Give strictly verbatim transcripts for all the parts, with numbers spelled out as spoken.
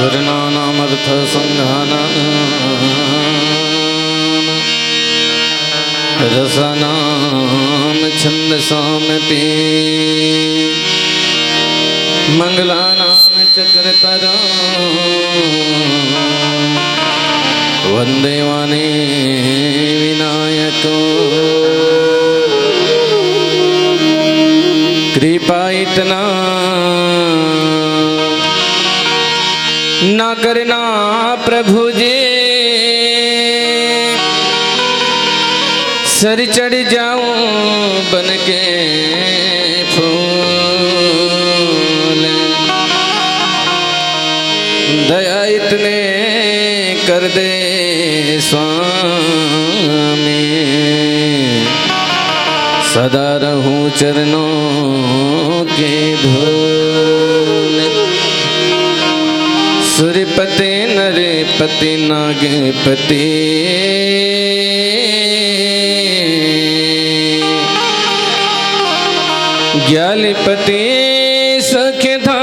वर्णानामर्थसङ्घानां रसानां छन्दसामपि। मङ्गलानां चक्रधरं वन्दे वाणी विनायकं। कृपा इतना ना करना प्रभु जी, सर चढ़ जाऊं बन के फूल। दया इतने कर दे स्वामी, सदा रहूं चरणों के धूल। सुरपति नरपति नागपति, ज्ञालीपति सख्य धाम,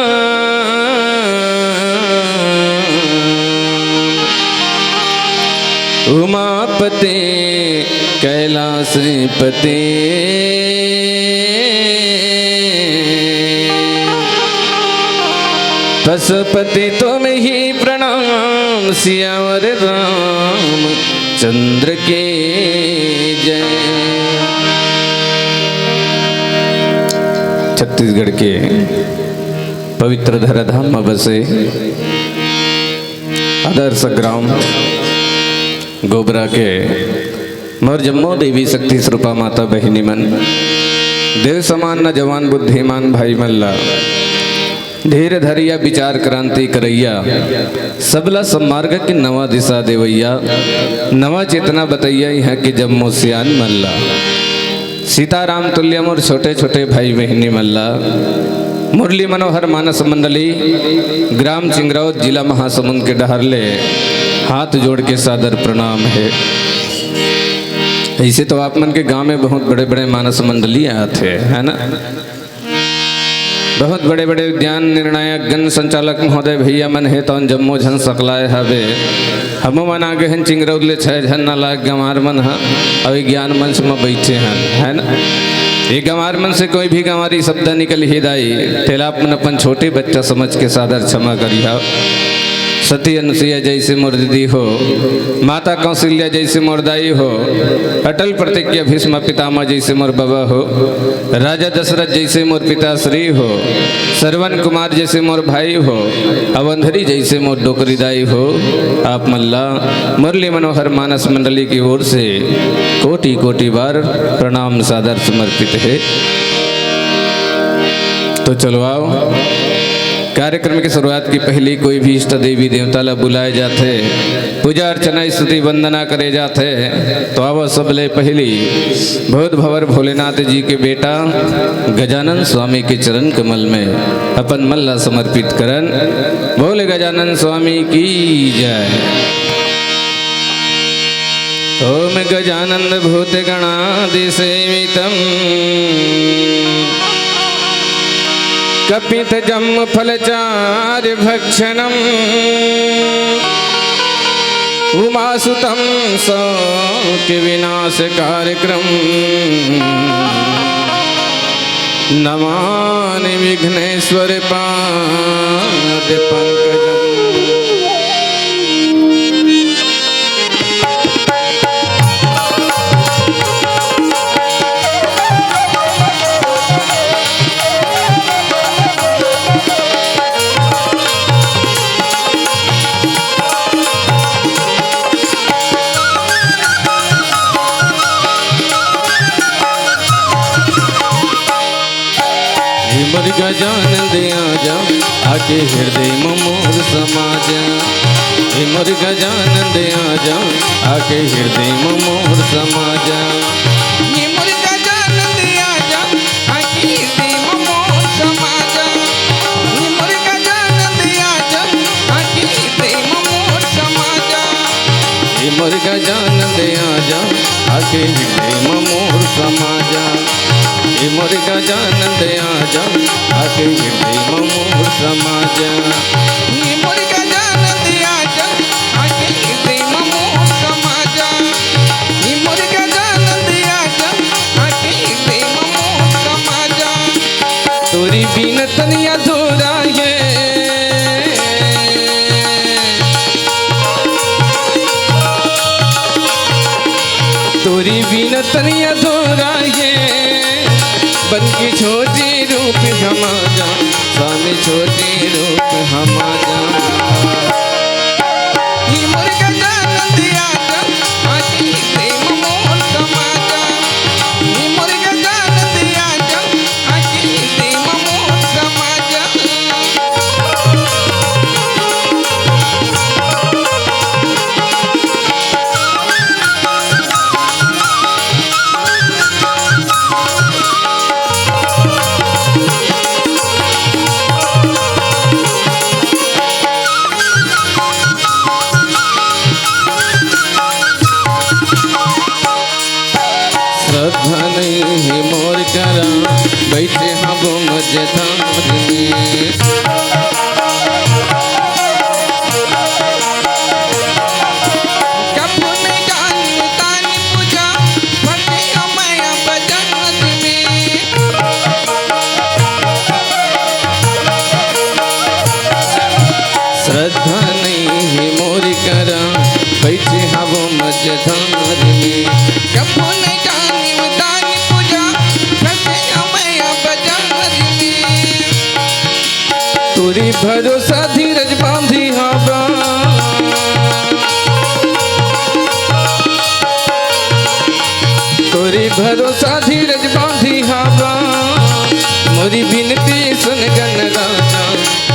उमापति कैलासपति। पशुपति तुम्हैं प्रणाम, सियावर रामचंद्र की जय। छत्तीसगढ़ के पवित्र धराधाम म बसे आदर्श ग्राम गोबरा के मोर जम्मो देवी शक्ति स्वरूपा माता बहिनी मन, देव समान न जवान बुद्धिमान भाई मन ला, धीर धरिया विचार क्रांति करैया, सबला सन्मार्ग के नवा दिशा देवैया, नवा चेतना बतैया इहाँ के जम्मो सियान मन ला। सीताराम तुल्य मोर छोटे छोटे भाई बहिनी मन ला मुरली मनोहर मानस मंडली, ग्राम चिंगरौद, जिला महासमुंद के डहर ले हाथ जोड़ के सादर प्रणाम हे। ऐसे तो आप मन के गांव में बहुत बड़े बड़े मानस मंडली आत हे, है ना? बहुत बड़े बड़े उद्यान निर्णायक गण संचालक महोदय भैया मन हे, तौन जम्मो झन सकलाए हवे। हमो मन आ गे हन चिंगरौद ले, छह झन नालायक गंवार मन ह, अउ ए ज्ञान मंच म बइठे हन, है ना? ये गंवार मन से कोई भी गंवारी शब्द निकल ही दाई, तेला आप मन अपन छोटे बच्चा समझ के सादर क्षमा करिहा। सती अनुसुईया जैसे मोर दीदी हो, माता कौशल्या जैसे मोर दाई हो, अटल प्रतिज्ञा भीष्म पितामह जैसे मोर बाबा हो, राजा दशरथ जैसे मोर पिताश्री हो, श्रवण कुमार जैसे मोर भाई हो, अवंधरी जैसे मोर डोकरी दाई हो, आप मन ला मुरली मनोहर मानस मंडली की ओर से कोटि कोटि बार प्रणाम सादर समर्पित हे। तो चलो आओ, कार्यक्रम की शुरुआत की पहली कोई भी इष्ट देवी देवता ला बुलाए जाथे, पूजा अर्चना स्तुति वंदना करे जाथे, तो आवो सबले पहली भूत भंवर भोलेनाथ जी के बेटा गजानन स्वामी के चरण कमल में अपन मन ला समर्पित करन। बोल गजानन स्वामी की जय। ओम गजानन भूत गणादि सेवितम कपित जम्म फल चार भक्षणम उमासुतं शोक विनाश कार्यक्रम नमानि विघ्नेश्वर पाद पंकजम। हे मोर गजानंद आजा, आके हृदय म मोर समा जा। हे मोर गजानंद आजा, आके हृदय म मोर समा जा। हे मोर गजानंद आजा, आके हृदय म मोर समा जा। हे मोर गजानंद आजा, आके हृदय म मोर समा जा। हे मोर गजानंद आजा, आके हृदय म मोर समा जा। हे मोर गजानंद आजा, आके हृदय म मोर समा जा। हे मोर गजानंद आजा, आके हृदय म मोर समा जा। हे मोर गजानंद आजा, आके हृदय म मोर समा जा। तोरी बिन तन अधूरा हे, तोरी बिन तन अधूरा हे, बन के छोटे रूप समा जा, स्वामी छोटे रूप समा जा। हे मोर गजानंद आजा, आके हृदय म मोर समा जा। हे मोर गजानंद आजा, आके हृदय म मोर समा जा। श्रद्धा नहीं हे मोर करा, बैठे हम वो मझधार में। कभू नइ जानिव दान पूजा, फंसे हंव मैं अब जाल में। श्रद्धा नइ हे मोर करा, बइठे हंव मझधार में। कभू नइ जानिव दान पूजा, फंसे हंव मैं अब जाल में। तोरे भरोसा धीरज बांधे हंव। तोरे भरोसा धीरज बांधे हंव। मोरी बिनती सुन गन राजा,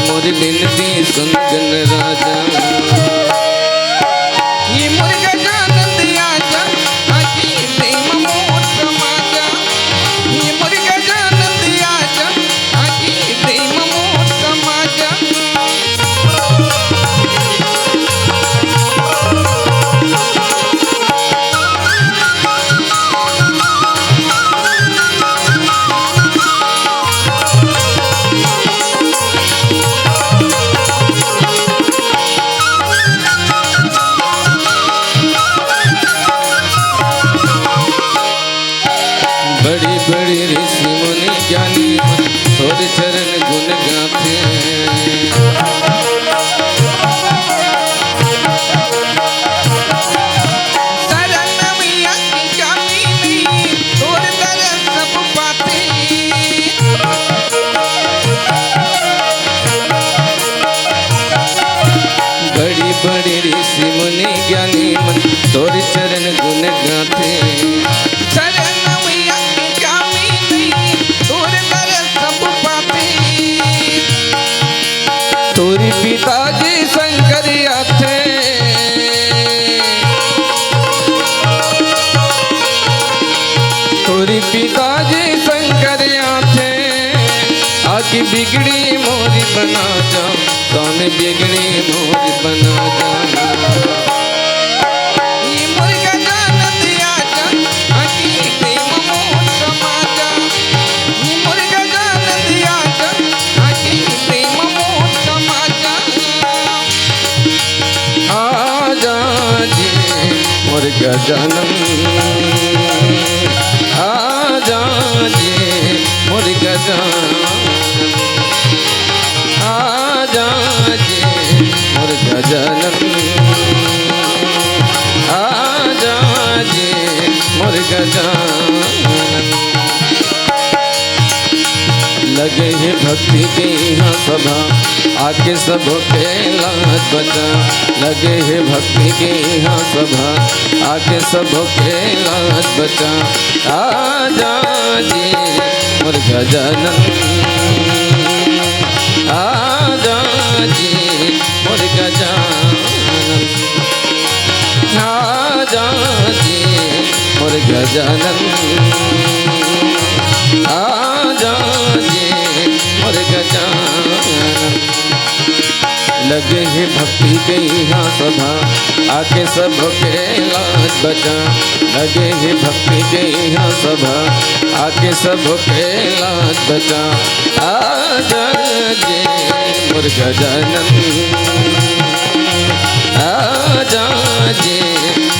मोरी बिनती सुन गन राजा। ये मोर गजानंद आजा, आके प्रेम मोर समाजा। ये मोर गजानंद आजा, आके प्रेम मोर समाजा। बड़े बड़े ऋषि मुनि ज्ञानी मन, तोर चरण गुण गाथे। शरण मैया के कामी नहीं, तोर दरस सब पाथे। बड़े बड़े ऋषि मुनि ज्ञानी मन, तोर चरण गुण गाथे। शरण मैया के कामी नहीं, तोर दरस सब पाथे। तोर पिताजी शंकर आथे। तोर पिताजी शंकर आथे। आके बिगड़ी मोरी बना जा, स्वामी बिगड़ी मोरी बना जा। ये मोर गजानंद आजा, आके प्रेम मोर समाजा। ये मोर गजानंद आजा, आके प्रेम मोर समाजा। आजा जी मोर गजानन, आजा जी मोर गजानन, आजा जी मोर गजानन, आजा जी मोर गजानन। लगे हे भक्ति के इहाँ सभा, आके सबके लाज बचा। लगे हे भक्ति के इहाँ सभा, आके सबके लाज बचा। आजा जी मोर गजानन, आजा जी मोर गजानन। आजा जी मोर गजानन, आजा जी मोर गजानन। लगे हे भक्ति के इहाँ सभा, आके सबके लाज बचा। लगे हे भक्ति के इहाँ सभा, आके सबके लाज बचा। आजा जी मोर गजानन, आजा जी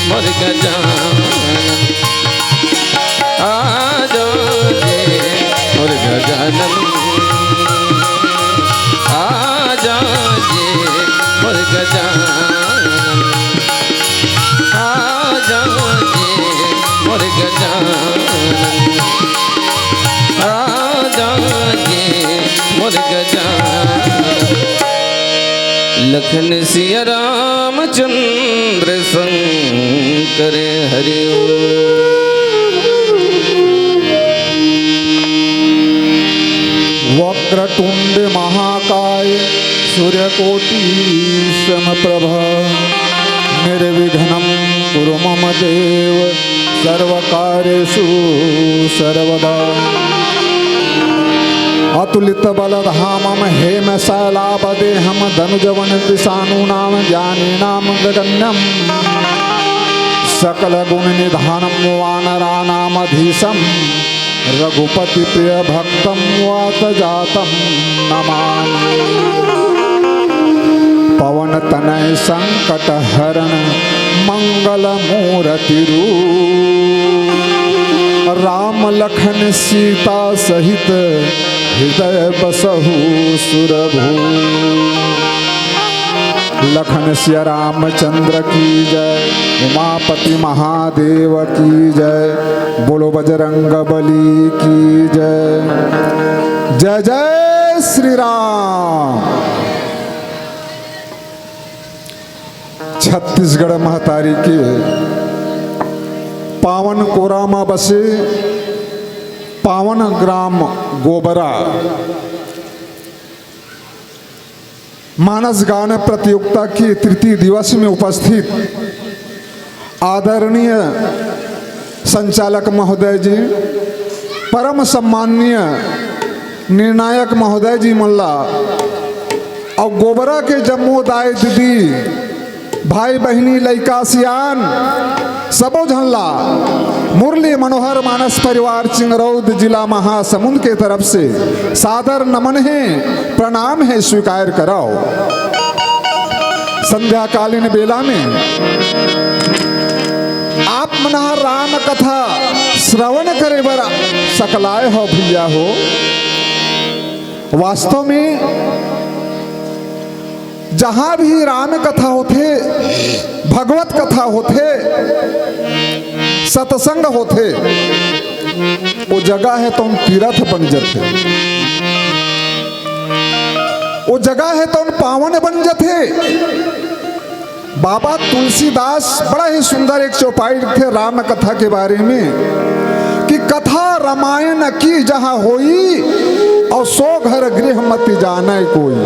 मोर गजानन, आजा जी मोर गजानन, आजा जी मोर गजानन, आजा जी मोर गजानन, आजा जी मोर गजानन। लखन सिया रामचंद्र शंकर हरि ओम। वक्रतुंड महाकाय सूर्यकोटि समप्रभ। निर्विघ्नं कुरु मम देव सर्वकार्येषु सर्वदा। अतुलित बल धामम हेम शैलाभ देहम दनुजवन कृशानूनाम ज्ञानीनाम गगनम सकल गुण निधानम वानरानाम अधीशम रघुपति प्रिय भक्तं वात जातं नमामि। पवन तनय संकट हरण मंगल मूरति रूप। राम लखन सीता सहित हृदय बसहु सुरभूप। लखन सिया रामचंद्र की जय, उमापति महादेव की जय, बोलो बजरंग बली की जय। जय जय श्री राम। छत्तीसगढ़ महतारी के पावन कोरा म बसे पावन ग्राम गोबरा मानस गान प्रतियोगिता के तृतीय दिवस में उपस्थित आदरणीय संचालक महोदय जी, परम सम्माननीय निर्णायक महोदय जी मन ला, अउ गोबरा के जम्मो दाई दीदी, भाई बहिनी, लइका सियान, सबो झन ला मुरली मनोहर मानस परिवार चिंगरौद, जिला महासमुंद के तरफ से सादर नमन हे, प्रणाम हे, स्वीकार करव। संध्याकालीन बेला में आप मन ह राम कथा श्रवण करे बर सकलाय हो भैया हो। वास्तव में जहाँ भी राम कथा होथे, भगवत कथा होथे, सत्संग होथे, वो जगह हे तौन तीरथ बन जथे, वो जगह हे तौन पावन बन जथे। बाबा तुलसीदास बड़ा ही सुंदर एक चौपाई लिखथे राम कथा के बारे में कि कथा रामायण की जहाँ होई, अउ सो घर गृह मति जाने कोई।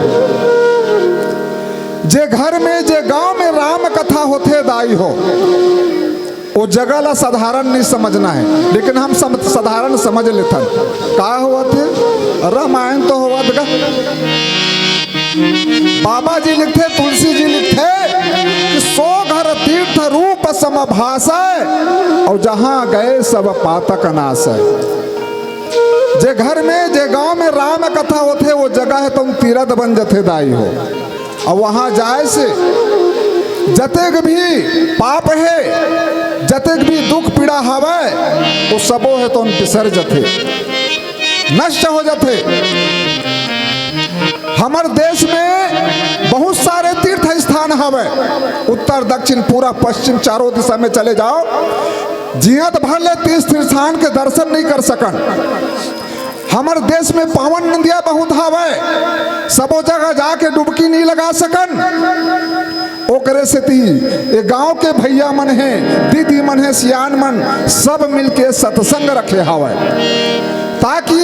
जे घर में, जे गांव में राम कथा होथे दाई हो, वो जगह ला साधारण नहीं समझना है, लेकिन हम सम-, साधारण समझ लेथन। का होवत हे? रामायण तो होवत गा। बाबा जी लिखथे, तुलसी जी लिखथे कि सो घर तीर्थ रूप सम भासै, अउ जहाँ गए सब पातक नासै। जे घर में, जे गांव में राम कथा होथे, वो जगह हे तौन तीरथ बन जथे दाई हो। अउ वहाँ जाए से जतेक भी पाप हे, जतेक भी दुख पीड़ा हवय, वो सबो हे तौन बिसर जथे, नष्ट हो जथे। हमर देश में बहुत सारे तीर्थ स्थान हवय, उत्तर, दक्षिण, पूरब, पश्चिम, चारों दिशा में चले जाओ, जियत भर ले तीर्थ स्थान के दर्शन नहीं कर सकन। हमर देश में पावन नदिया बहुत हवय, सबो जगह जाके डुबकी नहीं लगा सकन। ओकरे सेती ए गांव के भैया मन हे, दीदी मन हे, सियान मन, सब मिलके सत्संग रखे हवय, ताकि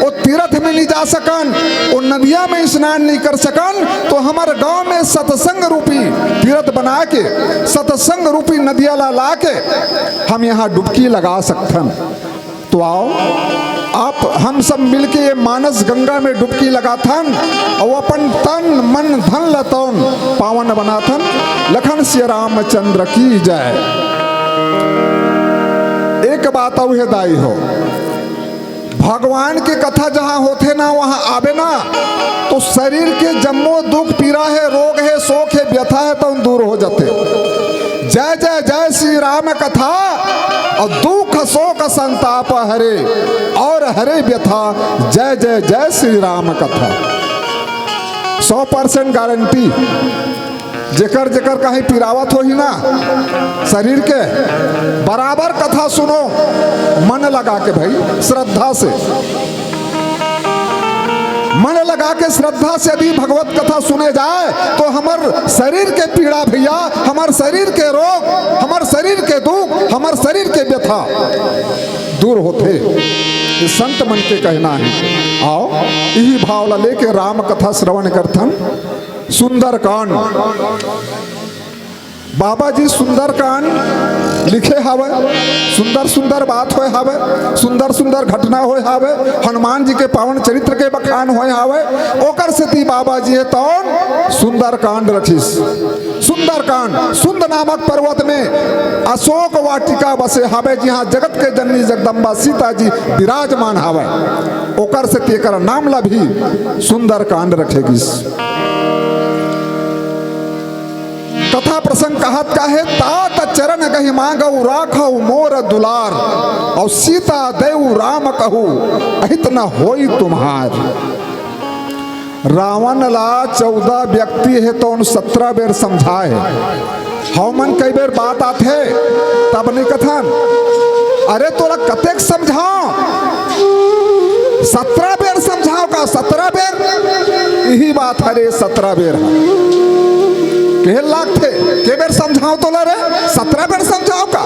वो तीरथ में नहीं जा सकन, वो नदिया में स्नान नहीं कर सकन, तो हमर गांव में सत्संग रूपी तीरथ बना के, सत्संग रूपी नदिया ला, ला के हम यहाँ डुबकी लगा सकथन। तो आओ, आप हम सब मिलके ये मानस गंगा में डुबकी लगाथन अउ अपन तन, मन, धन ल तौन पावन बनाथन। लखन सिया रामचंद्र की जय। एक बात अउ हे दाई हो, भगवान के कथा जहाँ होथे ना, वहाँ आबे ना, तो शरीर के जम्मो दुख, पीड़ा हे, रोग हे, शोक हे, व्यथा हे, तौन दूर हो जाथे। जय जय जय श्री राम कथा, अउ दुख शोक संताप हरे, अउ हरे व्यथा, जय जय जय श्री राम कथा। सौ परसेंट गारंटी। जेकर जेकर कहीं पिरावत होही ना शरीर के, बराबर कथा सुनो, मन लगा के भाई, श्रद्धा से। मन लगा के श्रद्धा से यदि भगवत कथा सुने जाए, तो हमर शरीर के पीड़ा भैया, हमर शरीर के रोग, हमर शरीर के दुख, हमर शरीर के व्यथा दूर होथे। ये संत मन के कहना हे। आओ, इही भाव ला लेके राम कथा श्रवण करथन। सुंदरकांड। बाबा जी सुंदरकांड लिखे हवय, सुंदर सुंदर बात होय हवय, सुंदर सुंदर घटना होय हवय, हनुमान जी के पावन चरित्र के बखान होय हवय। ओकर सेती बाबा जी हे तौन सुंदरकांड रखिस। सुंदरकांड, सुंद नामक पर्वत में अशोक वाटिका बसे हवे, जिहां जगत के जननी जगदम्बा सीता जी विराजमान हवे। ओकर से तेकर नाम ला भी सुंदरकांड रखे गिस। कथा प्रसंग कहत का हे, तात चरण गहि मांगउ राखउ मोर दुलार, अउ सीता देउ राम कहु अहित न होई तुम्हार। रावण ला चौदह व्यक्ति हे तौन सत्रह बेर समझाए हे। हमन कई बेर बात आथे, तब नहीं कथन, अरे तोला कतेक समझाओ, सत्रह बेर समझाओ का, सत्रह बेर? यही बात हरे, सत्रह बेर ह। कहे लागथे, के बेर समझाओ तोला रे, सत्रह बेर समझाओ का?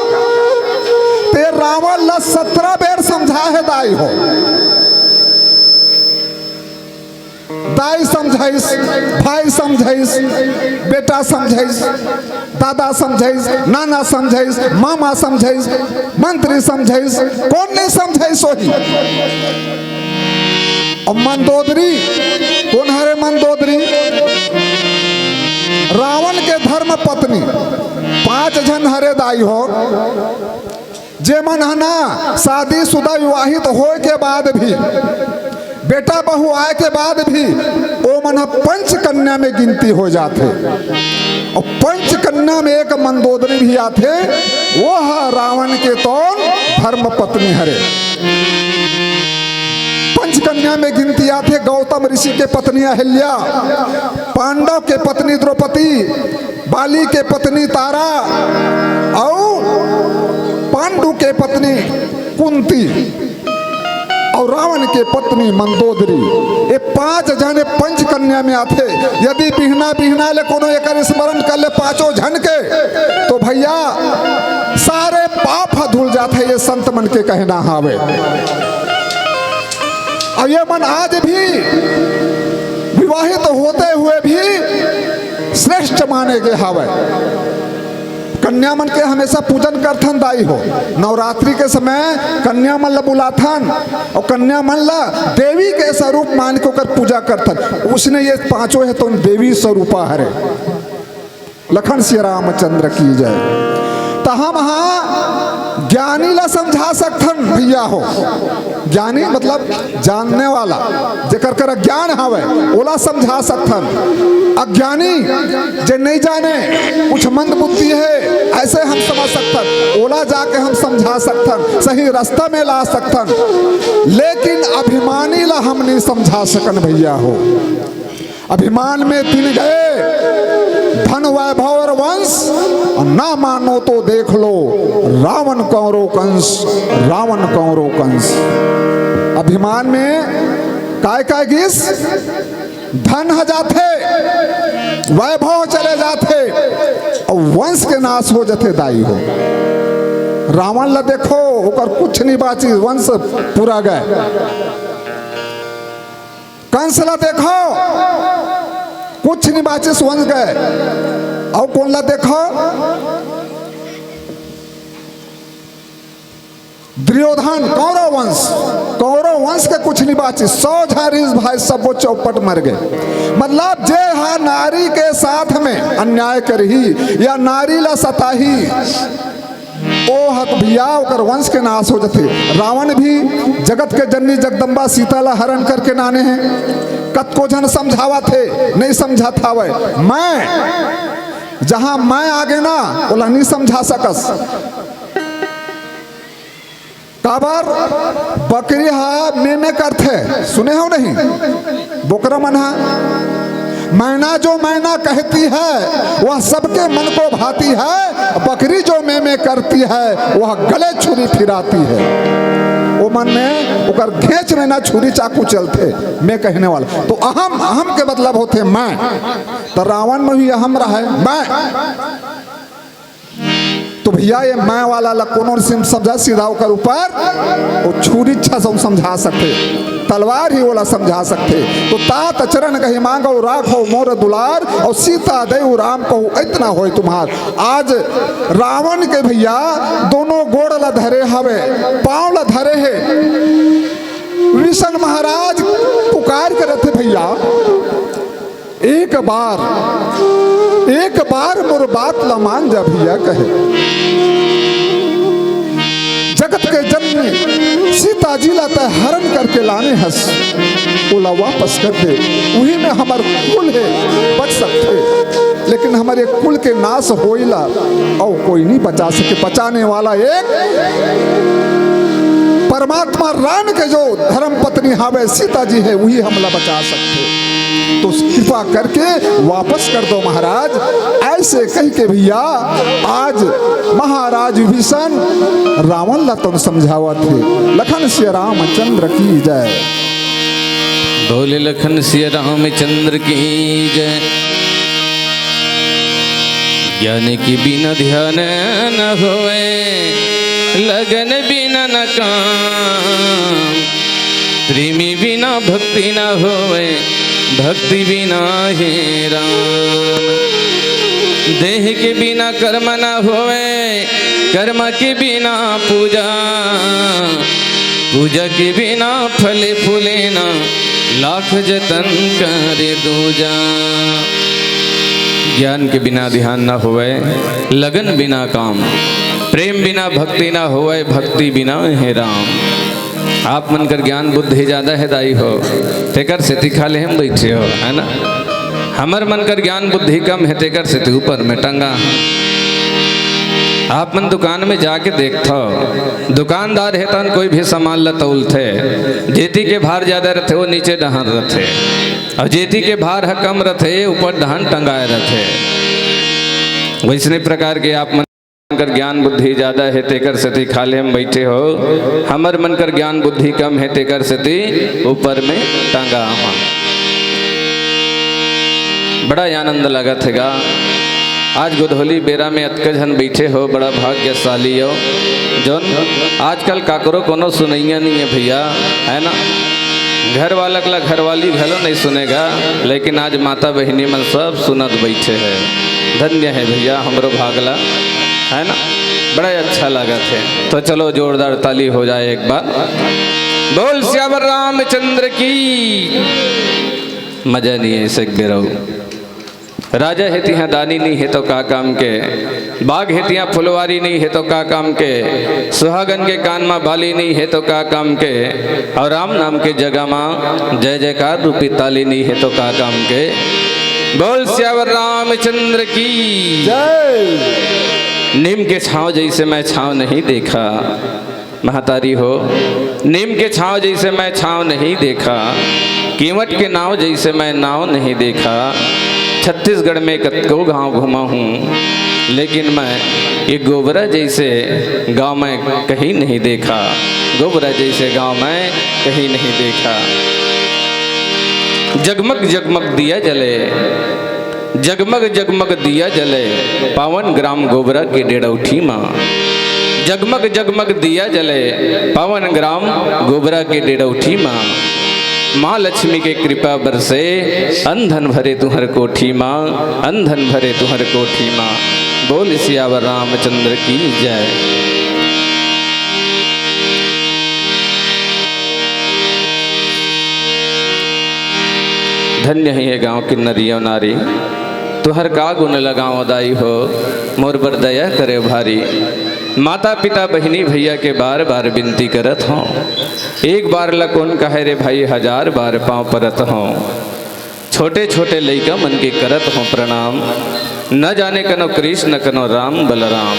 ते रावण ला सत्रह बेर समझा हे दाई हो। दाई समझाइस, भाई समझाइस, बेटा समझाइस, दादा समझाइस, नाना समझाइस, मामा समझाइस, मंत्री समझाइस, कोन नहीं समझाइस वही। अउ मंदोदरी, कोन हरे मंदोदरी? रावण के धर्म पत्नी, पांच झन हरे दाई हो। जेमन ह ना शादीशुदा विवाहित होए के बाद भी, बेटा बहू आए के बाद भी, ओ मन ह पंच कन्या में गिनती हो जाथे। अउ पंच कन्या में एक मंदोदरी भी आथे, वो ह रावण के तौन धर्म पत्नी हरे। पंच कन्या में गिनती आथे गौतम ऋषि के पत्नी अहिल्या, पांडव के पत्नी द्रौपदी, बाली के पत्नी तारा, अउ पांडु के पत्नी कुंती, अउ रावण के पत्नी मंदोदरी। ये पांच झन पंच कन्या में आथे। यदि बिहना बिहना ले कोनो एकर स्मरण कर ले पांचों झन के, तो भैया सारे पाप ह धुल जाथे, ये संत मन के कहना हावे। अउ ये मन आज भी विवाहित होते हुए भी श्रेष्ठ माने गे हावय। कन्या मन के हमेशा पूजन करथन दाई हो। नवरात्रि के समय कन्या मन ला बुलाथन अउ कन्या मन ला देवी के स्वरूप मान के ओकर पूजा करथन। उसने ये पांचों हे तो देवी स्वरूपा हरे। लखन सिया रामचंद्र की जय। त हम हा ज्ञानी ला समझा सकथन भैया हो, ज्ञानी मतलब जानने वाला, जेकर करा ज्ञान हवे, ओला समझा सकथन। अज्ञानी जे नहीं जाने, कुछ मंद बुद्धि हे, ऐसे हम समझ सकथन, ओला जाके हम समझा सकथन, सही रास्ता में ला सकथन। लेकिन अभिमानी ला हम नहीं समझा सकन भैया हो। अभिमान में तिन गए धन वैभव और वंश, और ना मानो तो देख लो रावण कौरो कंस, रावण कौरो कंस। अभिमान में काय काय गिस? धन ह जाथे, वैभव चले जाथे, अउ वंश के नाश हो जाथे दाई हो। रावण ला देखो, ओकर कुछ नहीं बाची, वंश पूरा गए। कंस ला देखो, कुछ नहीं बाचिस वंश गए। अउ कोन ला देखो, दुर्योधन, कौरव वंश, कौरव वंश के कुछ नहीं बाचिस, सौ झारिस भाई, सबो चौपट मर गए। मतलब जे हा नारी के साथ में अन्याय करही या नारी ला सताही, ओ हक भैया ओकर वंश के नाश हो जथे। रावण भी जगत के जननी जगदम्बा सीता ला हरण करके नाने हे। कतको झन समझावत हे, नहीं समझत हावय। मैं, जहां मैं आगे ना, ओला नहीं समझा सकस। काबर? बकरी हा में में करथे, सुने हो नहीं? बोकरा मन हा, मैना जो मैना कहती है, वह सबके मन को भाती है। बकरी जो में में करती है, वह गले छुरी फिराती है। वो मन में ओकर घेंच में ना छुरी चाकू चलथे, में कहने वाला। तो अहम, अहम के मतलब होथे मैं। तो रावण में भी अहम रहा है, मैं। तो भैया, ये मैं वाला ला कोनो सिम समझा, सीधा ओकर ऊपर वो छुरी छा से समझा सकथे, तलवार ही ओला समझा सकथे। तो तात चरण कहि मांगो राखो मोर दुलार, और सीता देउ राम कहु इतना होय तुम्हार। आज रावण के भैया दोनों गोड़ ला धरे हवे, पांव ला धरे हे। विभीषण महाराज पुकार करत हे, भैया एक बार, एक बार मोर बात ला मान जा भैया कहे। जगत के जननी सीता जी ला तैं हरण करके लाने हस, ओला वापस कर दे। उही में हमर कुल हे, बच सकथे, लेकिन हमर ये कुल के नाश होइला अउ कोई नहीं बचा सके। बचाने वाला एक परमात्मा राम के जो धर्म पत्नी हावे सीता जी हे, उही हमला बचा सकथे। तो कृपा करके वापस कर दो महाराज। ऐसे कह के भैया आज महाराज विभीषण रावण ला तोन समझावत हे। लखन सिया रामचंद्र की जय। बोले लखन सिया रामचंद्र की जय। ज्ञान के बिना ध्यान न होवे, लगन बिना न काम, प्रेमी बिना भक्ति न होवे, भक्ति बिना हे राम। देह के बिना कर्म न होवे, कर्म के बिना पूजा, पूजा के बिना फले फूले ना, लाख जतन करे दूजा। ज्ञान के बिना ध्यान ना होवे, लगन बिना काम, प्रेम बिना भक्ति ना होवे, भक्ति बिना हे राम। आप मन कर ज्ञान बुद्धि ज्यादा हे दाई हो, तेकर सेती खाल्हे म बइठे हो, है ना? हमर मन कर ज्ञान बुद्धि कम हे, तेकर सेती ऊपर में टंगा हे। आप मन दुकान में जाके देखथव, दुकानदार हे तहन कोई भी सामान ल तौलथे, जेती के भार ज्यादा रथे, वो नीचे डहान रथे, अउ जेती के भार ह कम रथे, ऊपर डहान टंगाए रथे। वइसने प्रकार के आप मन कर ज्ञान बुद्धि ज्यादा हे, तेकर सेती खाल्हे म बइठे हो। हमर मन कर ज्ञान बुद्धि कम हे, तेकर सेती ऊपर में टंगा हन। बड़ा आनंद लगत हे गा। आज गोधूली बेरा में अतका झन बइठे हो, बड़ा भाग्यशाली हो। जोन आजकल काकरो कोनो सुनइया नइ हे भैया, है ना? घर वाला ला घरवाली घलो नइ सुने गा, लेकिन आज माता बहिनी मन सब सुनत बइठे हे। धन्य हे भैया हमरो भाग ला, है ना? बड़ा अच्छा लगत हे। तो चलो जोरदार ताली हो जाए एक बार। बोल सियावर रामचंद्र की। मजा नइ हे, ऐसे एक बेर अउ। राजा हे तिहां दानी नइ हे तो का काम के, बाग हे तिहां फुलवारी नइ हे तो का काम के, सुहागन के कान म बाली नइ हे तो का काम के, अउ राम नाम के जगह म जय जयकार रूपी ताली नइ हे तो का काम के। बोल सियावर रामचंद्र की जय। नीम के छांव जइसे मैं छांव नहीं देखा, महतारी हो, नीम के छांव जइसे मैं छांव नहीं देखा, केंवट के नांव जइसे मैं नांव नहीं देखा। छत्तीसगढ़ में कतको गांव घूमा हूं, लेकिन मैं ये गोबरा जइसे गांव मैं कहीं नहीं देखा, गोबरा जइसे गांव मैं कहीं नहीं देखा। जगमग जगमग दिया जले, जगमग जगमग दिया जले, पावन ग्राम गोबरा के डेड़ौठी मा। जगमग जगमग दिया जले, पावन ग्राम गोबरा के डेड़ौठी मा। माँ लक्ष्मी के कृपा बरसे, अन धन भरे तुहर कोठी मा, अन धन भरे तुहर कोठी मा। बोल सियावर रामचंद्र की जय। धन्य हे ये गांव के नरियो नारी, तुहर का गुण लगावं दाई हो, मोर बर दया करे भारी। माता पिता बहिनी भैया के बार बार बिनती करत हंव, एक बार ला कोन कहय रे भाई, हजार बार पांव परत हंव। छोटे छोटे लइका मन के करत हंव प्रणाम, न जाने कनो कृष्ण कनो राम बलराम।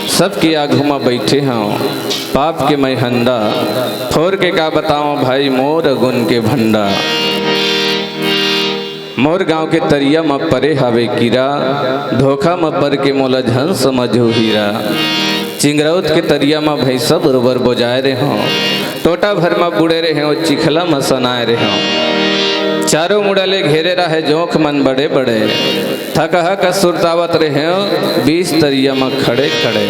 सबके आघू म बइठे हंव पाप के मैं हंदा, फोर के का बतावं भाई मोर गुन के भंडा। मोर गांव के तरिया म परे हावे कीरा, धोखा म पर के मोला झन समझो हीरा। चिंगरौत के तरिया म भैंसा बरोबर बोजाए रेहेंव, टोटा भर म बूड़े रेहेंव, चिखला म सनाए रेहेंव। चारों मुड़ा ले घेरे राहे जोंक मन बड़े बड़े, थकहा कस सुरतावत रेहेंव, बीच तरिया म खड़े खड़े।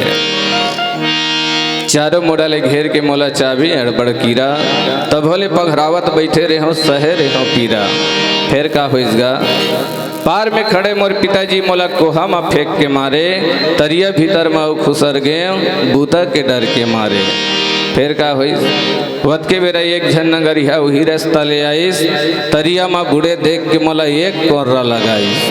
चारों मुड़ा ले घेर के मोला चाबे अड़बड़ कीरा, तभो ले पघरावत बइठे रेहेंव, सहे रेहेंव पीरा। फेर का होइस गा? पार में खड़े मोर पिताजी मोला कोहा म फेंक के मारे, तरिया भीतर म अउ खुसर गेंव, बूता के डर के मारे। फेर का होइस? वतके बेरा एक झन नंगरिहा उही रस्ता ले आइस, तरिया म बूड़े देख के मोला एक कोर्रा लगाइस।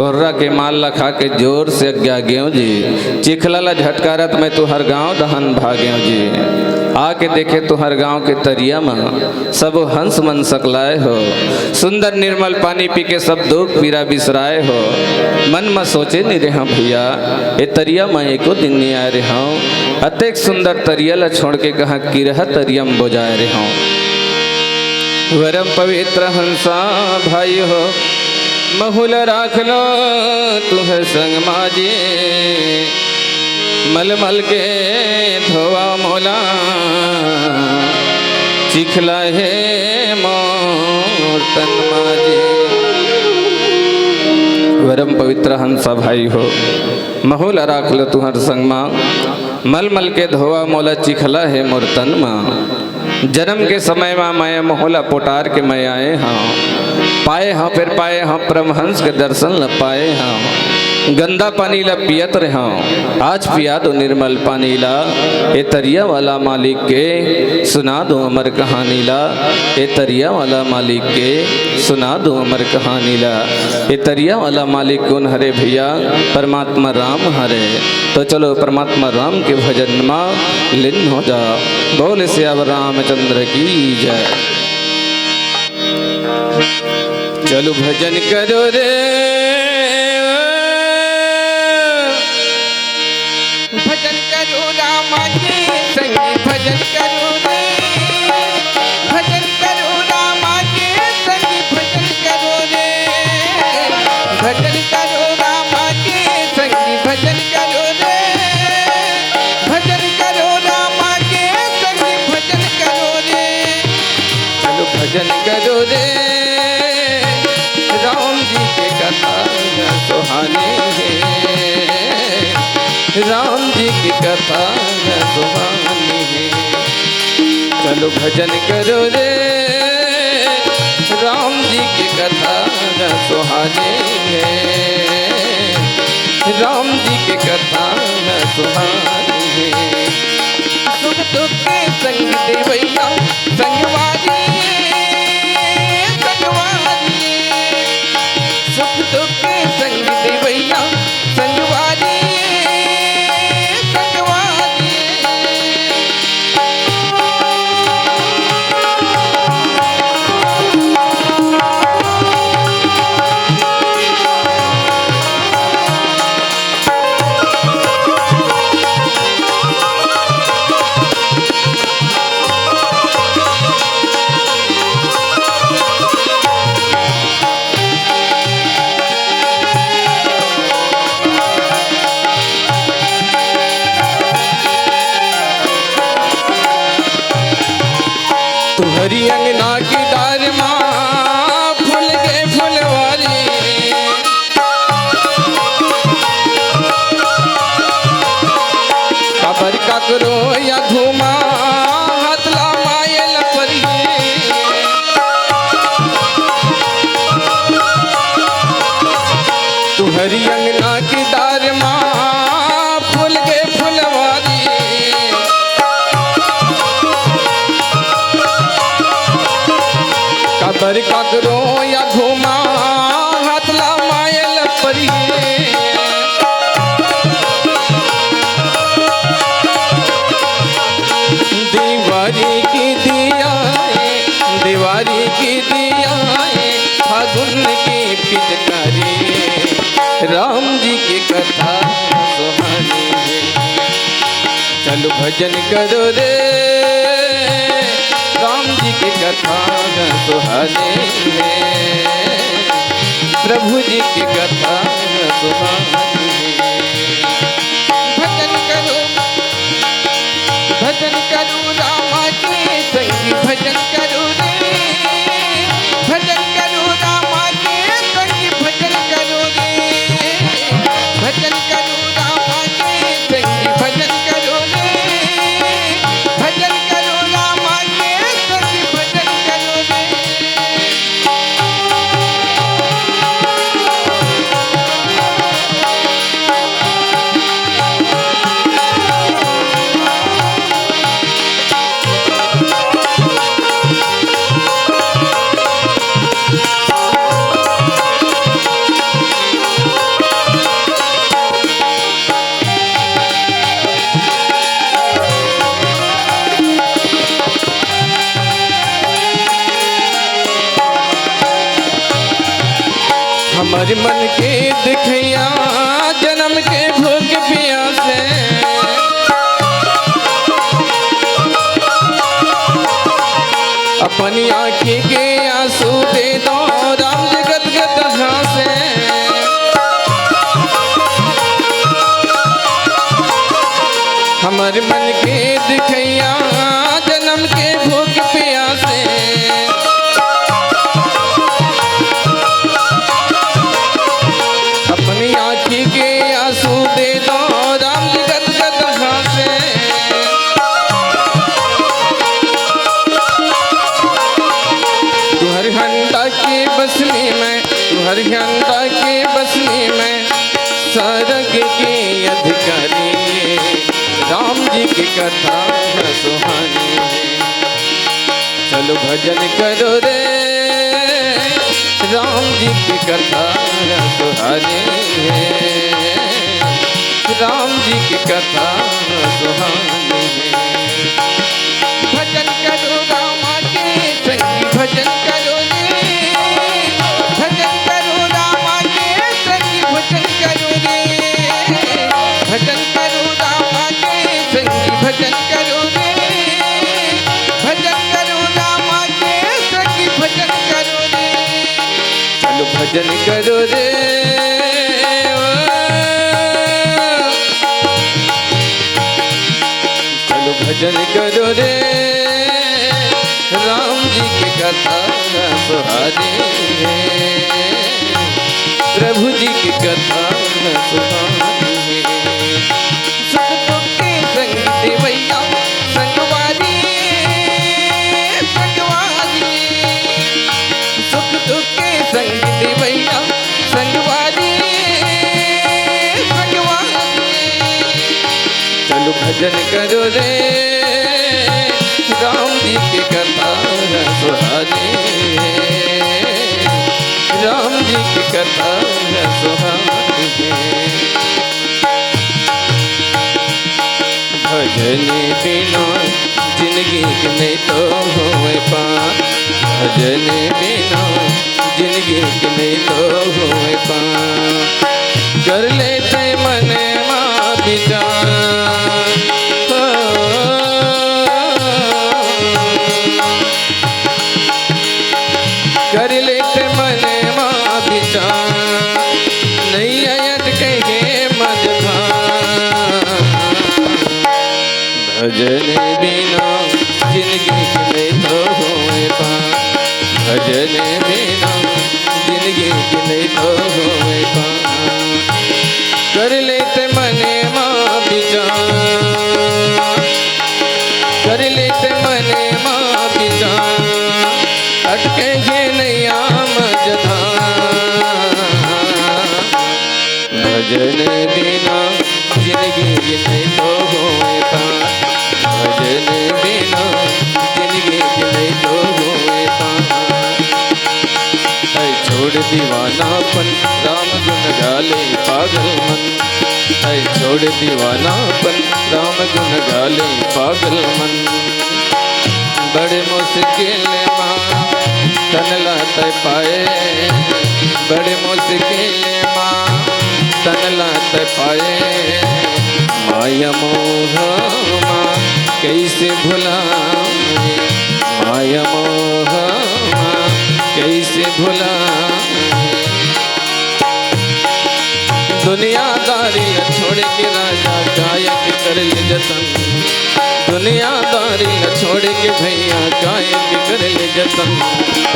कोर्रा के माल ला खा के जोर से अग्या गेंव जी। चिखला ला झटकारत मैं तुंहर गांव डहन भागेंव जी। आके देखेंव तुंहर गांव के तरिया म सबो हंस मन सकलाय हो। सुंदर निर्मल पानी पी के सब दुख पीरा बिसराय हो। मन म सोचे नी रेहेंव भइया, ए तरिया म एको दिन नी आय रेहेंव। अतेक सुंदर तरिया ला छोड़ के कहां किरहा तरिया म बोजाय रेहेंव। वरम पवित्र हंसा भाई हो, महू ला राख लो तुंहर संग मा जी। मलमल के धोवा मोला, चिखला हे मोर तन मा जी। वरम पवित्र हंसा भाई हो, महू ला राख लो तुंहर संग मा। मलमल के धोवा मोला, चिखला हे मोर तन मा। जनम के समय मा मैं महू ला पोटार के मैं आए हंव, पाए हंव, फेर पाए हंव, परमहंस के दर्शन ला पाए हंव। गंदा पानी ला पियत रेहेंव, आज पिया दो निर्मल पानी ला। ए तरिया वाला मालिक के सुना दो अमर कहानी ला। ए तरिया वाला मालिक के सुना दो अमर कहानी ला। ए तरिया वाला मालिक कोन हरे भइया? परमात्मा राम हरे। तो चलो परमात्मा राम के भजन मा लीन हो जा। बोल सियावर रामचंद्र की जय। चलो भजन करो रे, भजन करो रामा के संगी, भजन करो रे, भजन करो रामा के संगी, भजन करो रे, भजन करो रामा के संगी, भजन करो रे, भजन करो रामा के संगी, भजन करो रे। चलो भजन करो रे, राम जी के कथा न सुहानी हे, राम जी के कथा न सुहानी हे। चलो भजन करो रे, राम जी के कथा न सुहानी हे, राम जी के कथा न सुहानी हे। सुख दुख के संग देवैया, संगवारी, संगवारी। सुख दुख के संग देवैया, संगवारी, संगवारी। तुंहरी अंगना के डार मा फूल गे फुलवारी। काबर काकरो या घूमा हाथ ला मायल परिये। तुंहरी अंगना के डार मा फूल गे फुलवारी। काबर काकरो या घूमा हाथ ला मायल परिये। देवारी की दिया ए, देवारी की दिया ए, फागुन की पिचकारी, राम जी की कथा सुहानी हे। चलो भजन करो रे, राम जी की कथा न सुहानी हे, प्रभु जी की कथा न सुहानी हे। भजन करो, भजन करो रामा के संग, भजन करो रे, भजन करो रामा के संग, भजन करो रे, भजन करो रामा के संग, भजन करो रे, भजन करो रामा के संग, भजन करो रे। हर मन के दिखैया, जन्म के भूख पियासे, अपनी आँखी के आंसू दे दो, राम जी गदगद हाँसे। हमर मन के दिखैया, जन्म के भूख पियासे, अपनी आँखी के आंसू दे दो, राम जी गदगद हाँसे। तुहर हंडा के बसनी में, तुहर हंडा के बसनी में, सरग के अधिकारी, राम जी की कथा है सुहानी। चलो भजन करो रे, राम जी की कथा सुहानी है, राम जी की कथा सुहानी है। भजन करो रामा के संगी, भजन करो रे, भजन करो रामा के संगी, भजन करो रे, भजन करो रामा के संगी, भजन करो रे, भजन करो रामा के संगी, भजन करो रे। चलो भजन करो रे, ओ। चलो भजन करो रे, राम जी की कथा सुहानी है, प्रभु जी की कथा सुहानी है। सुख दुख के संग देवैया, संगवारी, संगवारी। सुख दुख के संग देवैया, संगवारी, संगवारी। चलो भजन करो रे, राम जी की कथा सुहानी है, राम जी की कथा सुहानी है। भजन बिना जिंदगी के नहीं तो होए पार, भजन बिना जिंदगी के नहीं तो होए पार। कर लेते मन मा विचार, ओ। कर लेते मन मा विचार, नैया अटके हे मझधार। भजन बिना जिंदगी के नहीं तो होए पार, भजन बिना जिंदगी के नहीं तो होए पार। कर लेते मन मा विचार, कर लेते मन मा विचार, अटके हे नैया मझधार। भजन बिना जिंदगी नहीं तो होए पार, भजन बिना जिंदगी नहीं तो होए पार। है छोड़ दीवानापन, राम गुन गाले पागल मन। है छोड़ दीवानापन, राम गुन गाले पागल मन। बड़े मुश्किल मा तन ला तै पाए, बड़े मुश्किल मा तन ला तै पाए। माया मोह मा कैसे भुलाए, माया मोह मा कैसे भुलाए। दुनियादारी ला छोड़ के राजा, काय के कर ले जतन। दुनियादारी ला छोड़ के भैया, काय के कर ले जतन।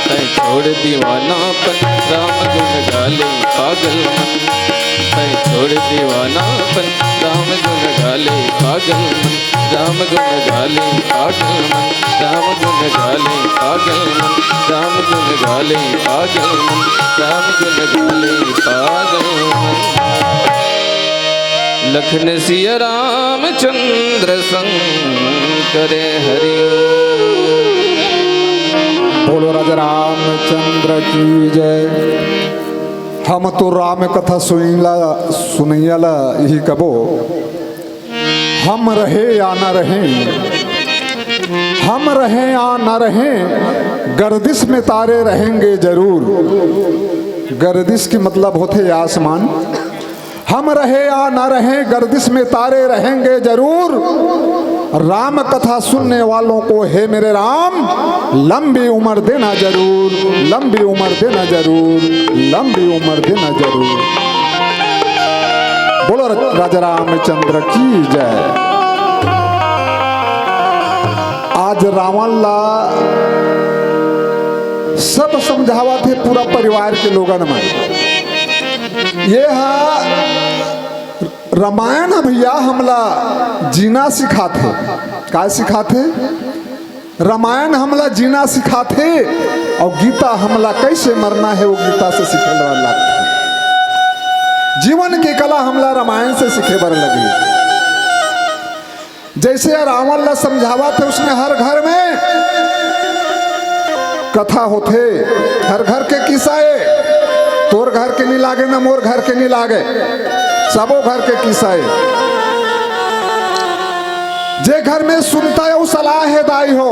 तै छोड़ दीवानापन, राम गुन गाले पागल मन। तै छोड़ दीवानापन, राम गुन गाले पागल मन। राम गुन गाले पागल मन, राम गुन गाले पागल मन, राम गुन गाले पागल मन, राम गुन गाले पागल मन। लखन सिया रामचंद्र संग करे हरिओ। बोलो राजा रामचंद्र की जय। हम तो राम कथा सुनैला, सुनैया ला यही कबो, हम रहे या न रहे, हम रहे या न रहे, गर्दिश में तारे रहेंगे जरूर। गर्दिश के मतलब होथे आसमान। हम रहे या न रहे, गर्दिश में तारे रहेंगे जरूर। राम कथा सुनने वालों को, हे मेरे राम, लंबी उम्र देना जरूर, लंबी उम्र देना जरूर, लंबी उम्र देना जरूर। बोलो र-, राजा रामचंद्र की जय। आज रावण ला सब समझावत हे पूरा परिवार के लोगन में। ये हा रामायण ह भैया हमला जीना सिखाथे। का सिखाथे? रामायण हमला जीना सिखाथे, अउ गीता हमला कैसे मरना हे, वो गीता से सीखे बर लगथे। जीवन के कला हमला रामायण से सीखे बर लगही। जैसे रावण ला समझावत हे, उसने हर घर में कथा होथे, हर घर के किस्सा ए, तोर घर के नी लागे ना मोर घर के नी लागे, सबो घर के किस्सा ए। जे घर में सुनता हे, वो सलाह हे दाई हो,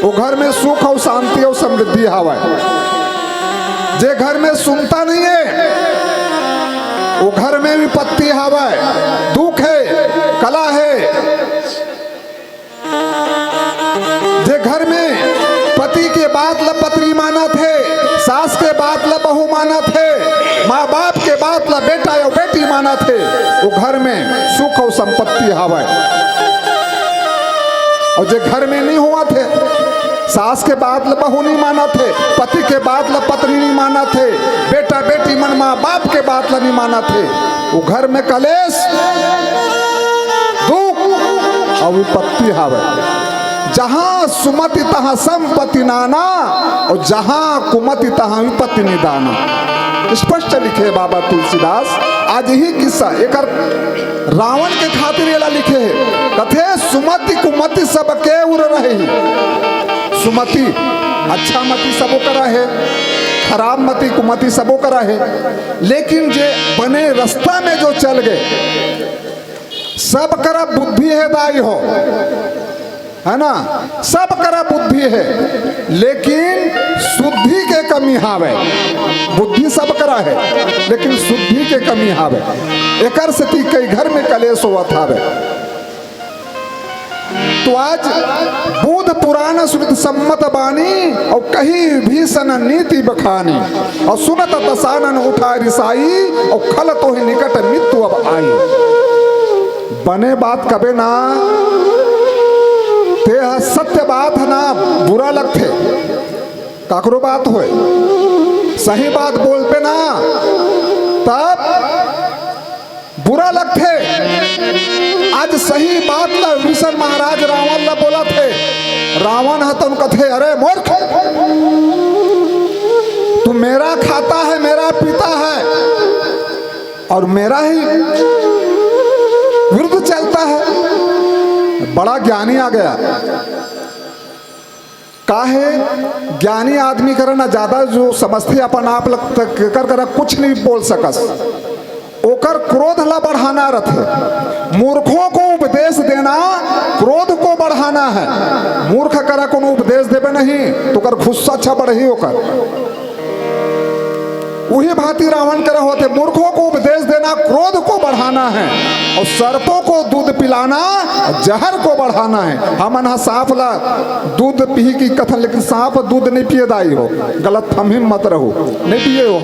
वो घर में सुख अउ शांति अउ समृद्धि हवय। जे घर में सुनता नहीं है, वो घर में विपत्ति हवय, दुख है, कला है। जे घर में पति के बात ल पत्नी मानत हे, सास के बात ल बहू मानत हे, माँ बाप के बात ल बेटा या बेटी मानत हे, वो घर में सुख अउ संपत्ति हवय। अउ जे घर में नहीं होवत हे, सास के बात ल बहू नहीं मानत हे, पति के बात ल पत्नी नहीं मानत हे, बेटा बेटी मन माँ बाप के बात ल नहीं मानत हे, वो घर में कलेश, दुख अउ विपत्ति हवय। जहाँ सुमति तहाँ संपत्ति नाना, अउ जहाँ कुमति तहाँ विपत्ति निदाना। स्पष्ट लिखे बाबा तुलसीदास। आज यही किस्सा एकर रावण के खातिर एला लिखे हे। कथे, "सुमति कुमति सबके उर रही।" सुमति, अच्छा मति सबो करा हे, खराब मति कुमति सबो करा हे, लेकिन जे बने रास्ता में जो चल गए, सब करा बुद्धि हे दाई हो, है ना, सब करा बुद्धि हे, लेकिन शुद्धि के कमी हावे। बुद्धि सब करा हे, लेकिन शुद्धि के कमी हावे। एकर सेती कई घर में कलेश होवत हावे। तो आज बुध पुराण सुनित सम्मत बानी, अउ कही भीषण नीति बखानी, अउ सुनत दसानन उठा रिसाई, अउ खल तोहि निकट मृत्यु अब आई। बने बात कबे ना, ते ह सत्य बात ह ना, बुरा लगथे। काकरो बात होय, सही बात बोलबे ना, तब बुरा लगथे। आज सही बात ला विभीषण महाराज रावण ला बोलथे। रावण ह तो कथे, "अरे मूर्ख, तू मेरा खाता है, मेरा पीता है और मेरा ही विरुद्ध चलता है।" बड़ा ज्ञानी आ गया। का हे, ज्ञानी आदमी करा ना ज्यादा जो समझथे अपन आप ल, त-, कर करा कुछ नहीं बोल सकस। ओकर क्रोध ला बढ़ाना रथे। मूर्खों को उपदेश देना क्रोध को बढ़ाना है। मूर्ख करा कोनो उपदेश देबे नहीं, तो ओकर गुस्सा अच्छा बढ़ही ओकर। उही भांति रावण करा होथे, मूर्खों को उपदेश देना क्रोध को बढ़ाना है और सर्पों को दूध पिलाना जहर को बढ़ाना है। हमन ह सांप ला दूध पीही की कथन, लेकिन सांप दूध नहीं पिए दाई हो, गलत फहमी मत रहो, नहीं पिए हो।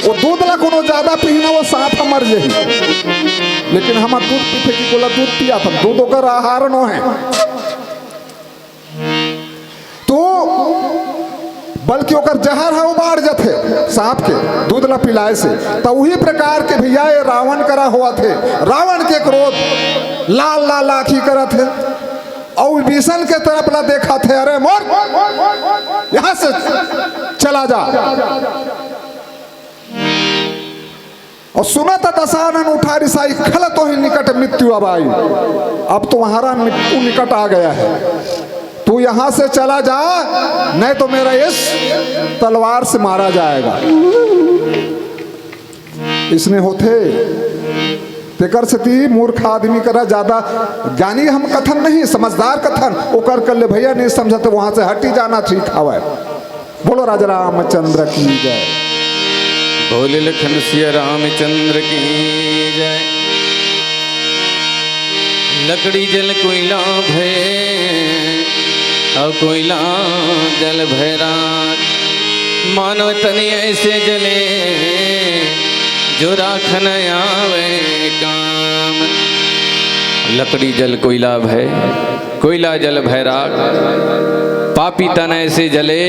वो दूध ला कोनो ज्यादा पीही ना, वो सांप ह मर जाही। लेकिन हम दूध पीथे कि कोला दूध पिया था, दूध ओकर आहार नो है। तो बल्कि ओकर जहर ह उबाड़ जथे सांप के दूध ला पिलाए से। तो उही प्रकार के भैया ये रावण करा होवथे, रावण के क्रोध लाल लाल आँखी करथे, अउ विभीषण के तरफ ला देखथे, "अरे मूर्ख, यहाँ से चला जा।" अउ सुनत दसानन उठा रिसाई, खल तोहि निकट मृत्यु अब आई। अब तुम्हारा मृत्यु निकट आ गया है, तू यहाँ से चला जा, नहीं तो मेरा इस तलवार से मारा जाएगा। इसने होथे, तेकर सेती मूर्ख आदमी करा ज्यादा, ज्ञानी हम कथन नहीं, समझदार कथन, ओकर कर ले भैया नहीं समझत, वहां से हटी जाना ठीक हवय। बोलो राजा रामचंद्र की जय। बोले लखन सिया रामचंद्र की जय। लकड़ी जल कोइला भय, अउ कोइला जल भय राख। मानव तन ऐसे जले, जो राख न आवे काम। लकड़ी जल कोइला भय, कोइला जल भय राख। पापी तन ऐसे जले,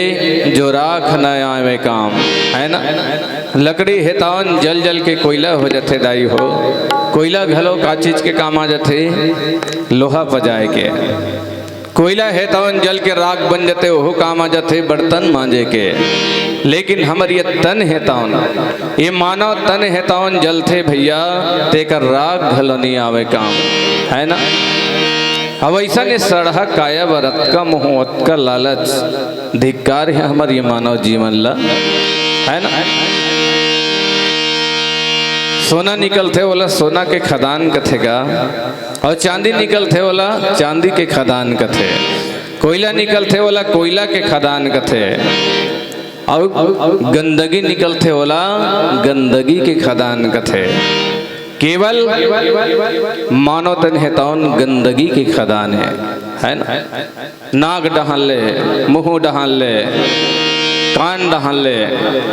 जो राख न आवे काम। है ना? लकड़ी हे तौन जल जल के कोइला हो जथे दाई हो। कोइला घलो का चीज के काम आ जथे? लोहा पजाए के। कोइला हे तौन जल के राख बन जथे, ओहू काम आ जथे बर्तन मांजे के। लेकिन हमर ये तन हे तौन, ये मानव तन हे तौन जलथे भैया, तेकर राख घलो नहीं आवे काम। है ना? अब ऐसा ने सड़हा काया बर अतका मोह, अतका लालच, धिक्कार हे हमर ये मानव जीवन ला। है ना? सोना निकलथे ओला सोना के खदान कथे गा, अउ चांदी निकलथे ओला चांदी के खदान कथे, कोइला निकलथे ओला कोइला के खदान कथे, अउ गंदगी निकलथे ओला गंदगी के खदान कथे। केवल मानव तन हे तौन गंदगी के खदान हे, है ना? नाक डहन ले, मुंह डहन ले, कान डहन ले,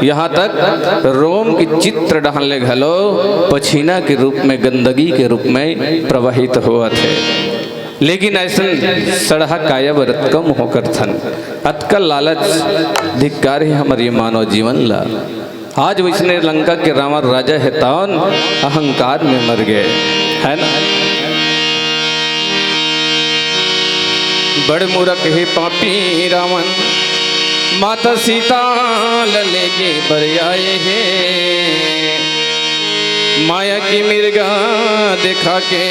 यहाँ तक रोम के चित्र डहन ले घलो पसीना के रूप में, गंदगी के रूप में प्रवाहित होवत हे। लेकिन ऐसन सड़हा काया बर अतका मोह करथन, अतका लालच, धिक्कार हे हमर ये मानव जीवन ला। आज वैसने लंका के रावण राजा हे तौन अहंकार में मर गए, है ना? बड़ मूरख हे पापी रावण, माता सीता ल लेगे बर आए हे। माया की मिर्गा देखा के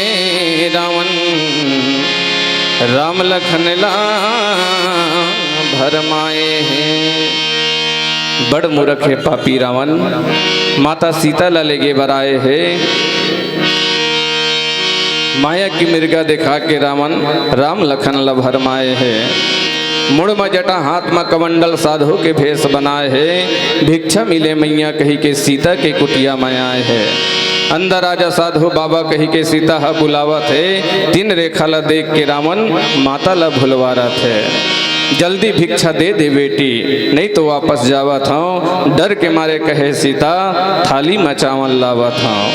रावण, राम लखन ला भरमाए हे। बड़ मूरख हे पापी रावण, माता सीता ला लेगे बर आए हे। माया की मिर्गा देखा के रावण, राम लखन ला भरमाए हे। मुड़ म जटा हाथ म कमंडल साधु के भेष बनाए हे। भिक्षा मिले मैया कहि के सीता के कुटिया म आए हे। अंदर आजा साधु बाबा कहि के सीता ह बुलावत हे। तीन रेखा ला देख के रावण माता ला भुलवारत हे। जल्दी भिक्षा दे दे बेटी, नहीं तो वापस जावत हौं। डर के मारे कहे सीता, थाली म चावल लावत हौं।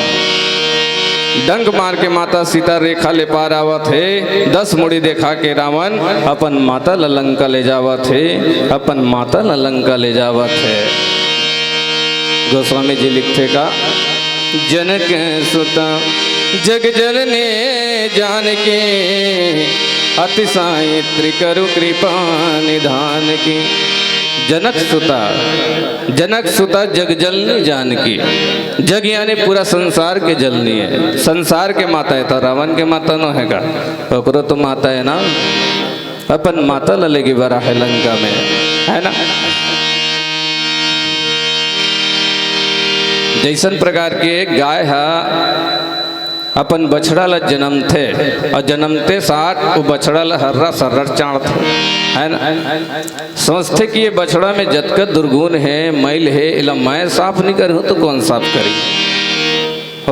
डंक मार के माता सीता रेखा ले पार आवत हे। दस मुड़ी देखा के रावण अपन माता ल लंका ले जावत हे, अपन माता ल लंका ले जावत हे। गोस्वामी जी लिखथे का, जनक सुता जग जननी जानकी, अति साहित्री करु कृपा निधान की। जनक सुता, जनक सुता जग जननी जानकी। जग यानी पूरा संसार के जननी हे। संसार के माता हे, त रावण के माता नो हे का? ओकरो तो माता हे ना। अपन माता ल लेगे बर आहे लंका में, है ना? जैसन प्रकार के गाय हा अपन बछड़ा ला जनमथे अउ जनमते साथ वो बछड़ा ला हर्रा सर्रा चांटथे, है ना? सोचथे कि ये बछड़ा में जतका दुर्गुण हे, मैल हे, एला मैं साफ नहीं करहूँ तो कौन साफ करी?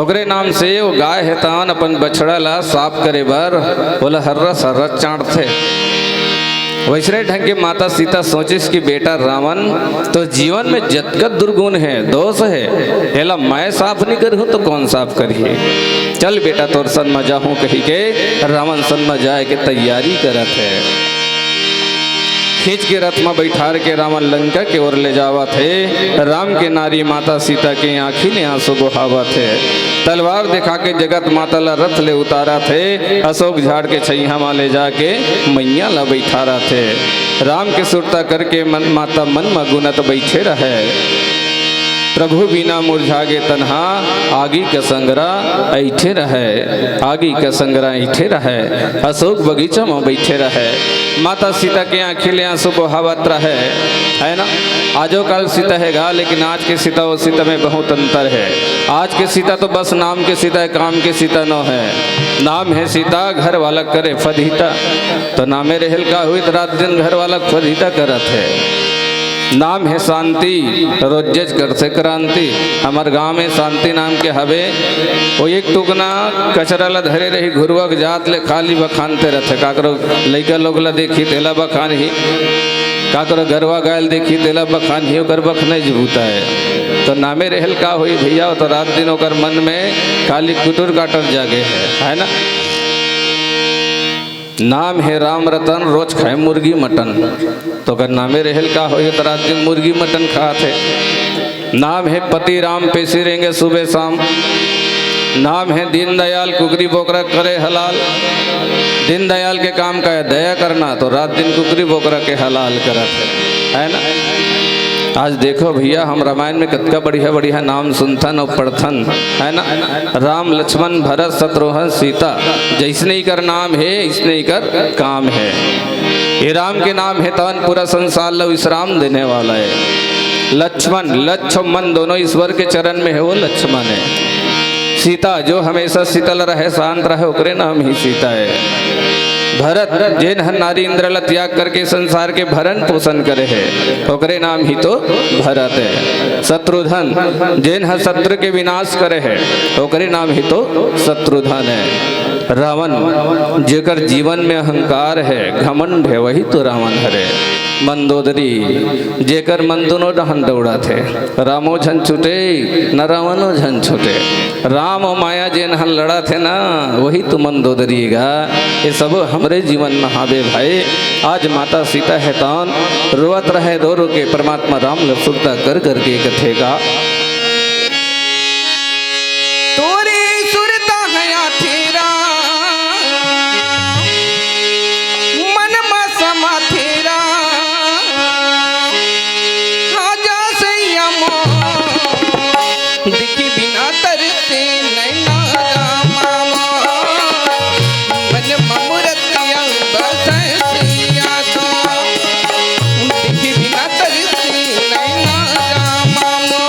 ओकरे नाम से वो गाय हे तौन अपन बछड़ा ला साफ करे बर ओला हर्रा सर्रा चांटथे। वैसने ढंग के माता सीता सोचिस कि बेटा रावण, तोर जीवन में जतका दुर्गुण हे, दोष हे, एला मैं साफ नहीं करहूँ तो कौन साफ करही? चल बेटा, तोर संग म जाहूँ कहि के रावण संग म जाए के तैयारी करत हे। खींच के रथ म बैठार के रावण लंका के ओर ले जावत हे। राम के नारी माता सीता के आँखी ले आंसू बोहावत हे। तलवार देखा के जगत माता ला रथ ले उतारत हे। अशोक झाड़ के छइहा म ले जाके मैया ला बैठारत हे। राम के सुरता करके मन, माता मन म गुनत बैठे रहे। प्रभु बिना मुरझा गे तनहा, आगी के संगरा ऐठे रहे, आगी के संगरा ऐठे रहे, अशोक बगीचा म बैठे रहे। माता सीता के आँखी ले आंसू बोहावत रहे, है ना? आजो काल सीता हे गा, लेकिन आज के सीता अउ सीता में बहुत अंतर हे। आज के सीता तो बस नाम के सीता हे, काम के सीता नो हे। नाम हे सीता, घर वाला करे फदीता, तो नामे रहेल का हुई, तो रात दिन घर वाला फदीता करत हे। नाम हे शांति, रोजेच करथे क्रांति। हमर गांव में शांति नाम के हवे, वो एक टुकना कचरा ला धरे रही, घुरुवा के जात ले खाली बखानते रथे। काकरो लइका लोग ला देखी, तेला बखानही, काकरो गरवा गाय ल देखी, तेला बखानही, ओकर बखनइच बूता हे। तो नामे रहेल का होही भइया, वो तो रात दिन ओकर मन में खाली कुटुर काटर जागे हे, है ना? नाम हे राम रतन, रोज खाए मुर्गी मटन। तो ओकर नामे रहेल का होही, तो रात दिन मुर्गी मटन खात हे। नाम हे पति राम, पेसी रेंगे सुबह शाम। नाम हे दीनदयाल, कुकरी बोकरा करे हलाल। दीनदयाल के काम का हे दया करना, तो रात दिन कुकरी बोकरा के हलाल करत हे, है ना? आज देखो भइया, हम रामायण में कतका बढ़िया बढ़िया नाम सुनथन अउ पढ़थन, है ना? राम, लक्ष्मण, भरत, शत्रुघ्न, सीता, जइसने इकर नाम हे, अइसने इकर काम हे। ये राम के नाम हे, तवन पूरा संसार ला विश्राम देने वाला हे। लक्ष्मण, लक्ष्मण दोनों ईश्वर के चरण में हे, वो लक्ष्मण हे। सीता, जो हमेशा शीतल रहे, शांत रहे, ओकरे नाम ही सीता हे। भरत, जेन ह नारी इंद्र ला त्याग करके संसार के भरण पोषण करे हे, ओकरे नाम ही तो भरत हे। शत्रुघ्न, जेन ह शत्रु के विनाश करे हे, ओकरे नाम ही तो शत्रुघ्न हे। रावण, जेकर जीवन में अहंकार हे, घमंड हे, वही तो रावण हरे। मंदोदरी, जेकर मन दोनों डहन दौड़त हे, रामो झन छूटे, न रावणो झन छूटे। राम अउ माया जेन ह लड़त हे ना, वही तो मंदोदरी गा। ये सब हमरे जीवन में हावे भाई। आज माता सीता हे तवन रोवत रहे, रो रो के परमात्मा राम ल सुरता कर करके कथे गा। तोरे सुरता हया तेरा मन मा समा तेरा राजा सैया मो दिखी बिना तरसे नैना रामा मो मन मा मूरतिया बसैया तो दिखी बिना तरसे नैना रामा मो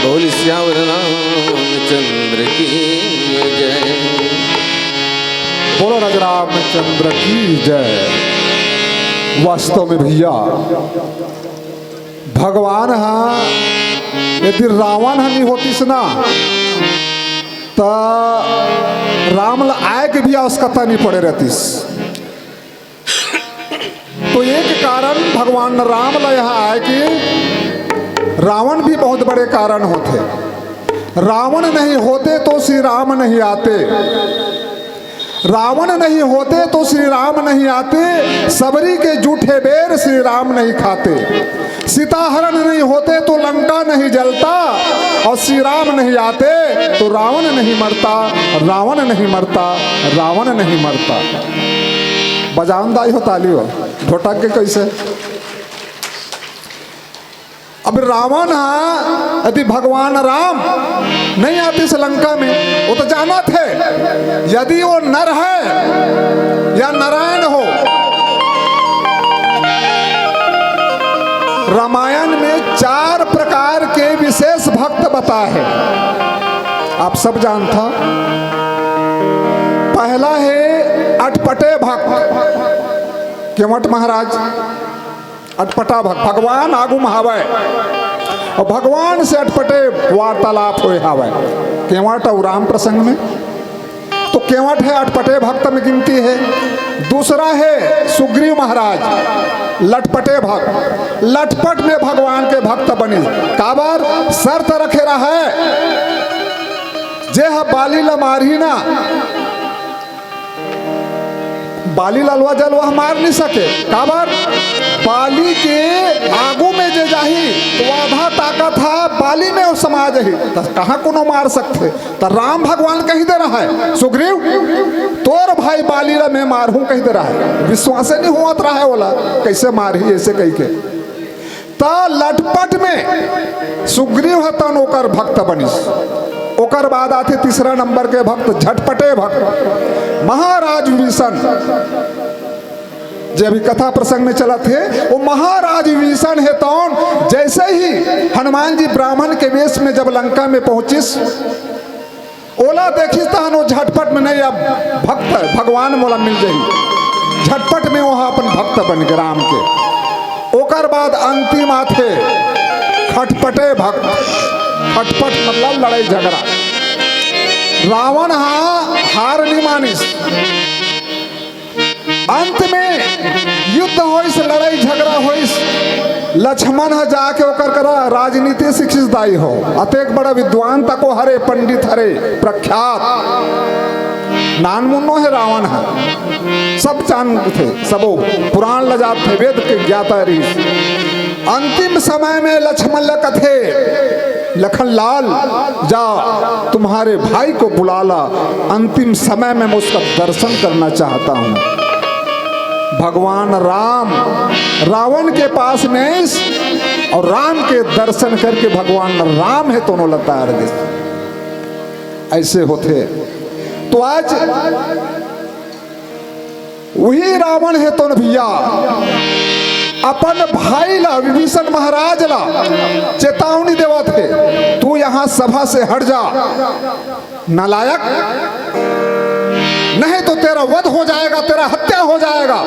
बोल सियावर रामचंद्र की जय। बोलो राजा रामचंद्र की जय। वास्तव में भैया, भगवान हा यदि रावण हा नहीं होतिस ना, त राम ला आए के भी आवश्यकता नहीं पड़े रहतिस। तो एक कारण भगवान राम ला यहाँ आए के रावण भी बहुत बड़े कारण होते। रावण नहीं होते तो श्री राम नहीं आते, रावण नहीं होते तो श्री राम नहीं आते, सबरी के जूठे बेर श्री राम नहीं खाते। सीता हरण नहीं होते तो लंका नहीं जलता, और श्री राम नहीं आते तो रावण नहीं मरता, रावण नहीं मरता, रावण नहीं मरता। बजावन दाई हो ताली हो, ढोटक के कैसे? अब रावण हा यदि भगवान राम नहीं आतिस लंका में, वो तो जानत हे यदि वो नर हे या नारायण हो। रामायण में चार प्रकार के विशेष भक्त बताए हे, आप सब जानत हो। पहला हे अटपटे भक्त, केवट महाराज। अटपटा भक्त, भगवान आगू में हावय और भगवान से अटपटे वार्तालाप होए हावय। केवट और राम प्रसंग में तो केवट हे, अटपटे भक्त में गिनती हे। दूसरा हे सुग्रीव महाराज, लटपटे भक्त, लटपट में भगवान के भक्त बनिस। काबर? शर्त रखे रहय, जे ह बाली ल मारही ना, बाली ल अलवा जलवा मार नहीं सके। काबर? बाली के आगू में जे जाही तो आधा ताकत हा बाली में वो समा जाही, त कहाँ कोनो मार सकथे? त राम भगवान कहि दे रहय, सुग्रीव, तोर भाई बाली ला मैं मारहूं कहि दे रहय। विश्वासे नहीं होवत रहय ओला, कैसे मारही ऐसे कहि के। त लटपट में सुग्रीव ह तन ओकर भक्त बनिस। ओकर बाद आथे तीसरा नंबर के भक्त, झटपटे भक्त, महाराज विभीषण। जे अभी कथा प्रसंग में चलत हे, वो महाराज विभीषण हे तौन। जैसे ही हनुमान जी ब्राह्मण के वेश में जब लंका में पहुंचिस, ओला देखिस तहन वो झटपट में, नहीं, अब भक्त भगवान मोला मिल जाही। झटपट में वहां अपन भक्त बन गए राम के। ओकर बाद अंतिम आथे खटपटे भक्त। खटपट मतलब लड़ाई झगड़ा। रावण हा हार नहीं मानिस। अंत में युद्ध होइस, लड़ाई झगड़ा होइस। लक्ष्मण ह जाके ओकर करा राजनीति सिखिस दाई हो। अतेक बड़ा विद्वान तको हरे, पंडित हरे, प्रख्यात। नानमुन्नो हे रावण ह, सब जानथे, सबो पुराण ल जानथे, वेद के ज्ञाता रहिस। अंतिम समय में लक्ष्मण ल कथे, लखन लाल, जा तुम्हारे भाई को बुला ला, अंतिम समय में मैं उसका दर्शन करना चाहता हूं। भगवान राम रावण के पास में आइस और राम के दर्शन करके भगवान राम हे तोनो ल तार दिस। ऐसे होथे। तो आज वही रावण हे तोन भैया, अपन भाई ला, विभीषण महाराज ला चेतावनी देवत हे, तू यहां सभा से हट जा नालायक, नहीं तो तेरा वध हो जाएगा, तेरा हत्या हो जाएगा।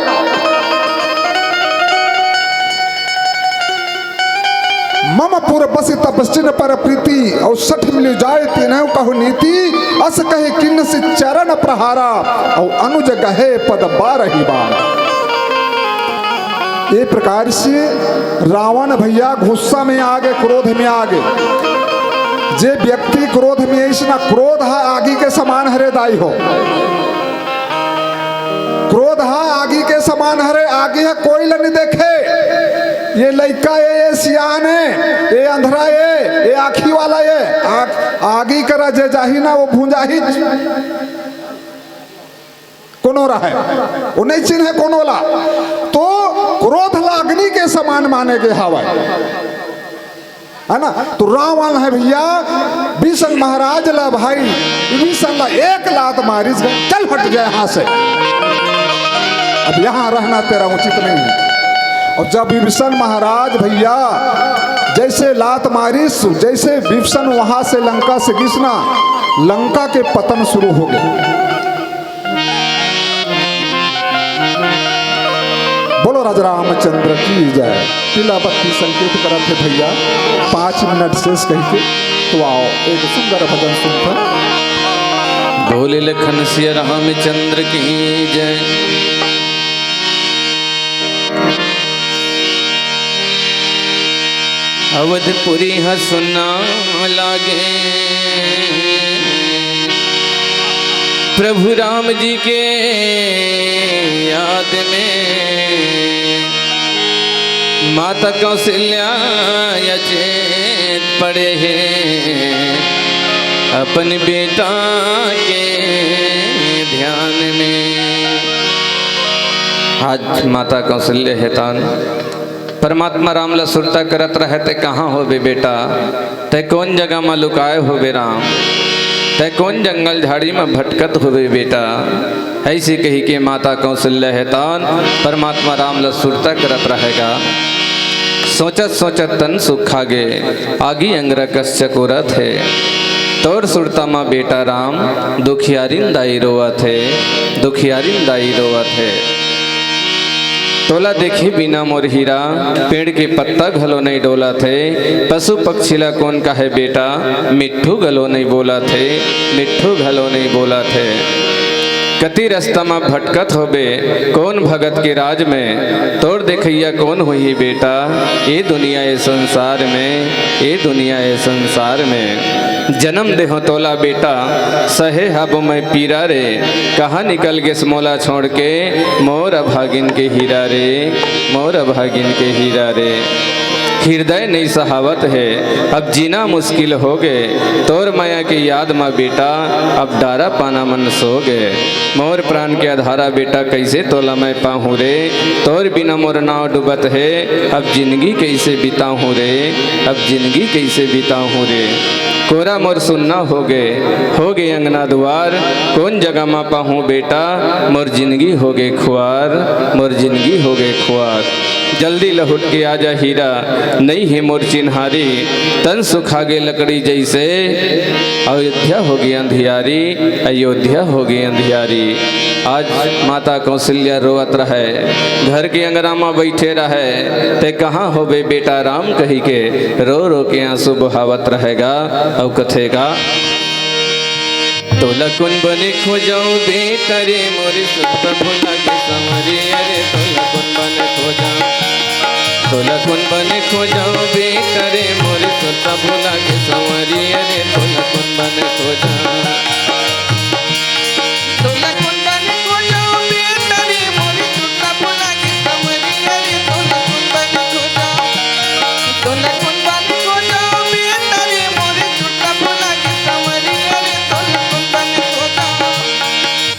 मम पुर बसि तप जिन पर प्रीति, और सठ मिलि जाय तिनहु कहु नीति। अस कहि किन्नसि चरण प्रहारा, और अनुज गहे पद बारहि बारा। ये प्रकार से रावण भैया गुस्सा में आ गए, क्रोध में आ गए। जे व्यक्ति क्रोध में आइस ना, क्रोध हा आगी के समान हरे दाई हो। क्रोध हा आगी के समान हरे, आगी हा कोई ल नहीं देखे। ये लइका ए, ये सियान ए, ये अंधरा ए, ये आँखी वाला ए, आग, आगी करा जे जाही ना वो भूंजाही। कोनो रहय, वो नहीं चिन्हे कोनो ला। तो क्रोध ला अग्नि के समान माने के हवय। है ना? तो रावण हे भैया, विभीषण महाराज ला भाई, विभीषण ला एक लात मारिस, चल हट जा यहां से, अब यहां रहना तेरा उचित नहीं है। और जब विभीषण महाराज भैया जैसे लात मारिस, जैसे विभीषण वहां से लंका से गिस ना, लंका के पतन शुरू हो गे। बोलो राजा रामचंद्र की जय। पीला बत्ती संकेत करत हे भैया, पाँच मिनट शेष कहिके। तो आओ, एक सुंदर भजन सुनथन। बोले लखन सिया रामचंद्र की जय। अवधपुरी ह सुन्ना लागे प्रभु राम जी के याद में। माता कौशल्या अचेत पड़े हे अपन बेटा के ध्यान में। आज माता कौशल्या हेतान परमात्मा राम ला सुरता करत रहे, "तैं कहाँ होबे बेटा? तैं कोन जगह म लुकाय होबे राम? तैं कोन जंगल झाड़ी म भटकत होबे बेटा?" अइसे कहिके माता कौशल्या हेतान परमात्मा राम ला सुरता करत रहे गा। सोचत सोचत तन सुखा गे, आगी अंगरा कस चकोरत हे। तोर सुरता म बेटा राम दुखियारिन दाई रोवत हे, दुखियारिन दाई रोवत हे। तोला देखे बिना मोर हीरा, पेड़ के पत्ता घलो नइ डोलत हे। पशु पक्षी ला कोन कहे बेटा, मिट्ठू घलो नइ बोलत हे, मिट्ठू घलो नइ बोलत हे। कति रस्ता म भटकत होबे, कोन भगत के राज में, तोर देखइया कोन होही बेटा, ए दुनिया ए संसार में, ए दुनिया ए संसार में। जनम देहो तोला बेटा, सहे हब मैं पीरा रे, कहाँ निकल गेस मोला छोड़ के, मोर अभागिन के हीरा रे, मोर अभागिन के हीरा रे। हिरदय नइ सहावत हे, अब जीना मुश्किल होगे, तोर मया के याद म बेटा, अब डारा पाना मन सोगे। मोर प्राण के अधारा बेटा, कइसे तोला मैं पाहूँ रे, तोर बिना मोर नाव डूबत हे, अब जिनगी कइसे बिताहूँ रे, अब जिनगी कइसे बिताहूँ रे। कोरा मोर सुन्ना होगे, होगे अंगना दुवार, कोन जगह म पाहूँ बेटा, मोर जिनगी होगे खुवार, मोर जिनगी होगे खुवार। जल्दी लहुट के आजा हीरा, नइ हे मोर चिन्हारी, तन सुखा गे लकड़ी जइसे, अयोध्या होगे अंधियारी, अयोध्या होगे अंधियारी। आज माता कौशल्या रोवत रहे, घर के अंगना म बइठे रहे, "तैं कहाँ होबे बेटा राम?" कहिके रो रो के आंसू बहावत रहे गा, अउ कथे गा, "तोला कोन बने खोजंव बेटा रे, मोरे सुरता भुला गे संवरिया रे, तोला कोन बने खोजंव, तोला कोन बने खोजंव बेटा रे, मोरे सुरता भुला गे संवरिया रे, तोला कोन बने खोजंव।" तोला कोन बने खोजंव बेटा रे, मोरे सुरता भुला गे संवरिया रे, तोला कोन बने खोजंव। तोला कोन बने खोजंव बेटा रे, मोरे सुरता भुला गे संवरिया रे, तोला कोन बने खोजंव।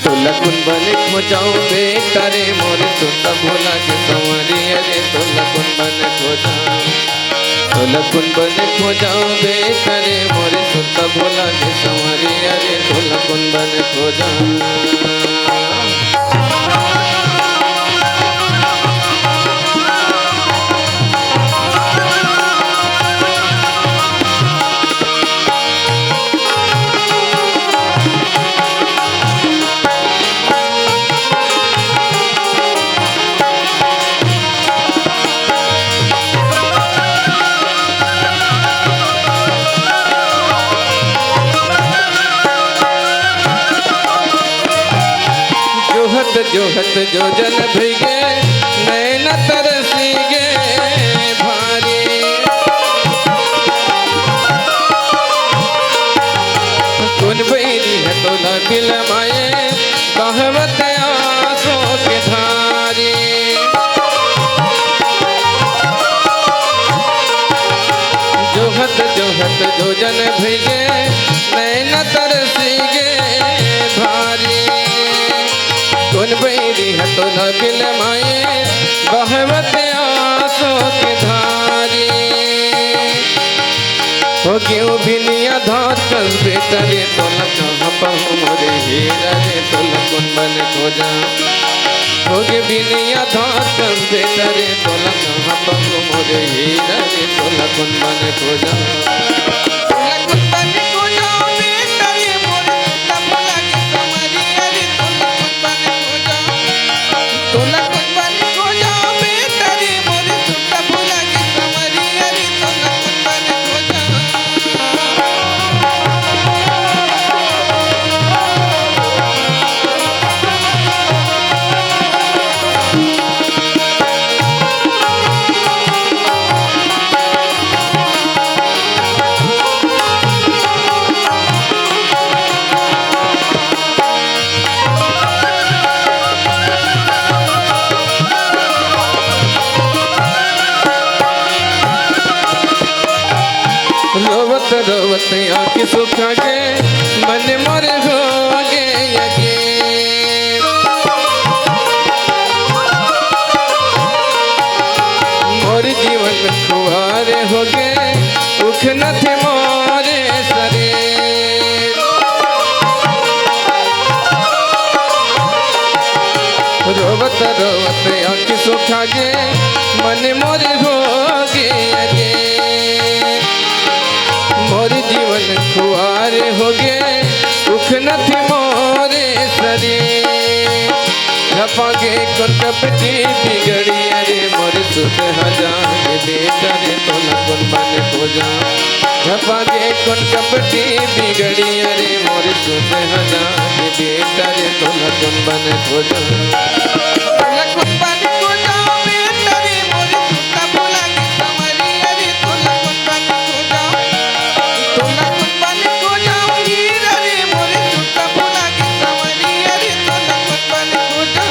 तोला कोन बने खोजंव बेटा रे, मोरे सुरता भुला गे संवरिया रे, तोला कोन बने खोजंव। तोला कोन बने खोजंव बेटा रे, मोरे सुरता भुला गे संवरिया रे, तोला कोन बने खोजंव। जोहत जोहत जोजन भइगे, नैन तरसी गे भारी। कोन बैरी हे तोला बिलमाए, बहवत आंसू के धारी। जोहत जोहत जोजन भइगे, नैन तरसी गे भारी। कोन बैरी हे तोला बिलमाए, बहवत आंसू के धारी। होगे भिनिया धार कस बेटा रे, तोला कहाँ पाहूँ मोरे हीरा रे, तोला कोन बने खोजंव। होगे बिनिया धाकन बेटा रे, तोला कहाँ पाहूँ मोरे हीरा रे, तोला कोन बने खोजा। तोला कोन बने खोजा बेटा रे, मोरे सुरता भुला गे संवरिया रे, तोला कोन बने खोजा। तोला कोन बने खोजा बेटा रे, मोरे सुरता भुला गे संवरिया रे, तोला कोन बने खोजा। रोवत रोवत आँखी सुखा गे, मन मोर हो गे अगे। मोर जीवन खुआर हो गे, उखनत मोरे सरीर। रोवत रोवत आँखी सुखा गे, मन मोर हो गे अगे। मोर जीवन खुआर हो गे, उखनत मोरे सरीर। झपा गे कोन कपटी बिगड़िया रे, मोर सुध हजार बेटा रे, तोला कोन बने खोजा। झपा गे कोन कपटी बिगड़िया रे, मोर सुध हजार बेटा रे, तोला कोन बने खोजा। तोला कोन बने खोजा बेटा रे, मोर सुरता भुला गे संवरिया रे, तोला कोन बने खोजा। तोला कोन बने खोजा हीरा रे, मोर सुरता भुला गे संवरिया रे, तोला कोन बने खोजा।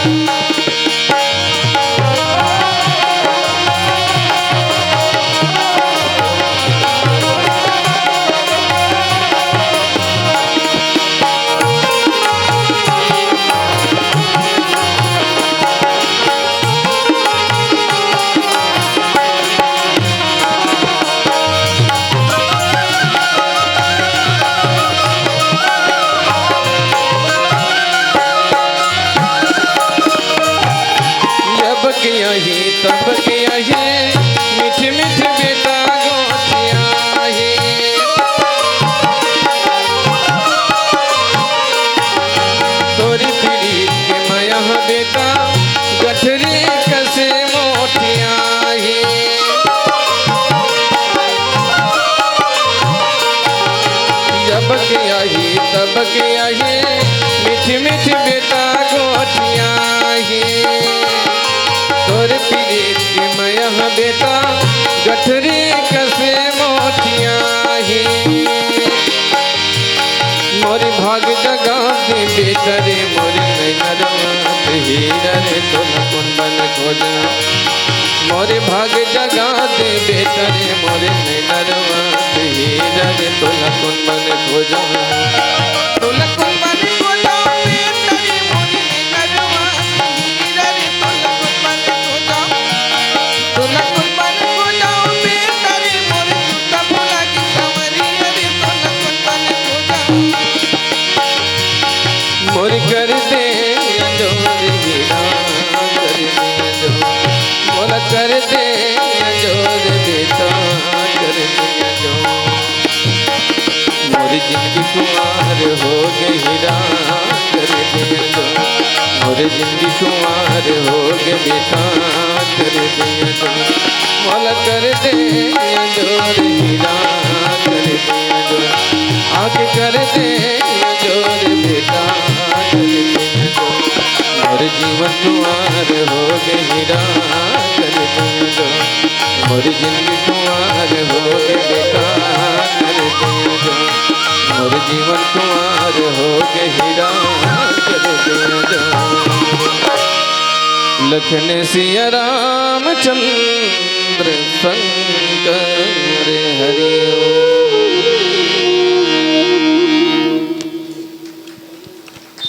जब के आही तब के आही, मीठ मीठ बेटा गोठिया आही। तोरी पीढ़ी के मया बेटा, गठरी कसे मोठिया आही। जब के आही तब के आही, मीठ मीठ बेटा गोठिया आही। तोर पीरित के मया बेटा, गठरी कसे मोठिया आही। मोर भाग जगा दे बेटा रे, मोर नैनरवा के हीरा रे, तोला कोन बने खोजा। मोर भाग जगा दे बेटा रे, मोर नैनरवा के हीरा रे, तोला कोन बने खोजा। तोला कोन बने खोजा बेटा रे, मोर नैनरवा के हीरा रे, तोला कोन बने खोजा। तोला कोन बने खोजा बेटा रे, मोर सुरता भुला गे संवरिया रे, तोला कोन बने खोजा। मोर कर दे अंजोर हीरा, कर दे अंजोर। मोला कर दे अंजोर बेटा, कर दे अंजोर। मोर जिनगी खुवार हो गे हीरा, कर दे अंजोर। मोर जिनगी खुवार हो गे बेटा, कर दे अंजोर। मोला कर दे अंजोर हीरा, कर दे अंजोर। आके कर दे अंजोर बेटा, कर दे अंजोर। मोर जीवन खुवार हो गे हीरा, कर दे अंजोर। मोर जिनगी खुवार हो गे बेटा, कर दे अंजोर। मोर जीवन खुवार हो गे हीरा, कर दे अंजोर। लखन सिया रामचंद्र शंकर हरि।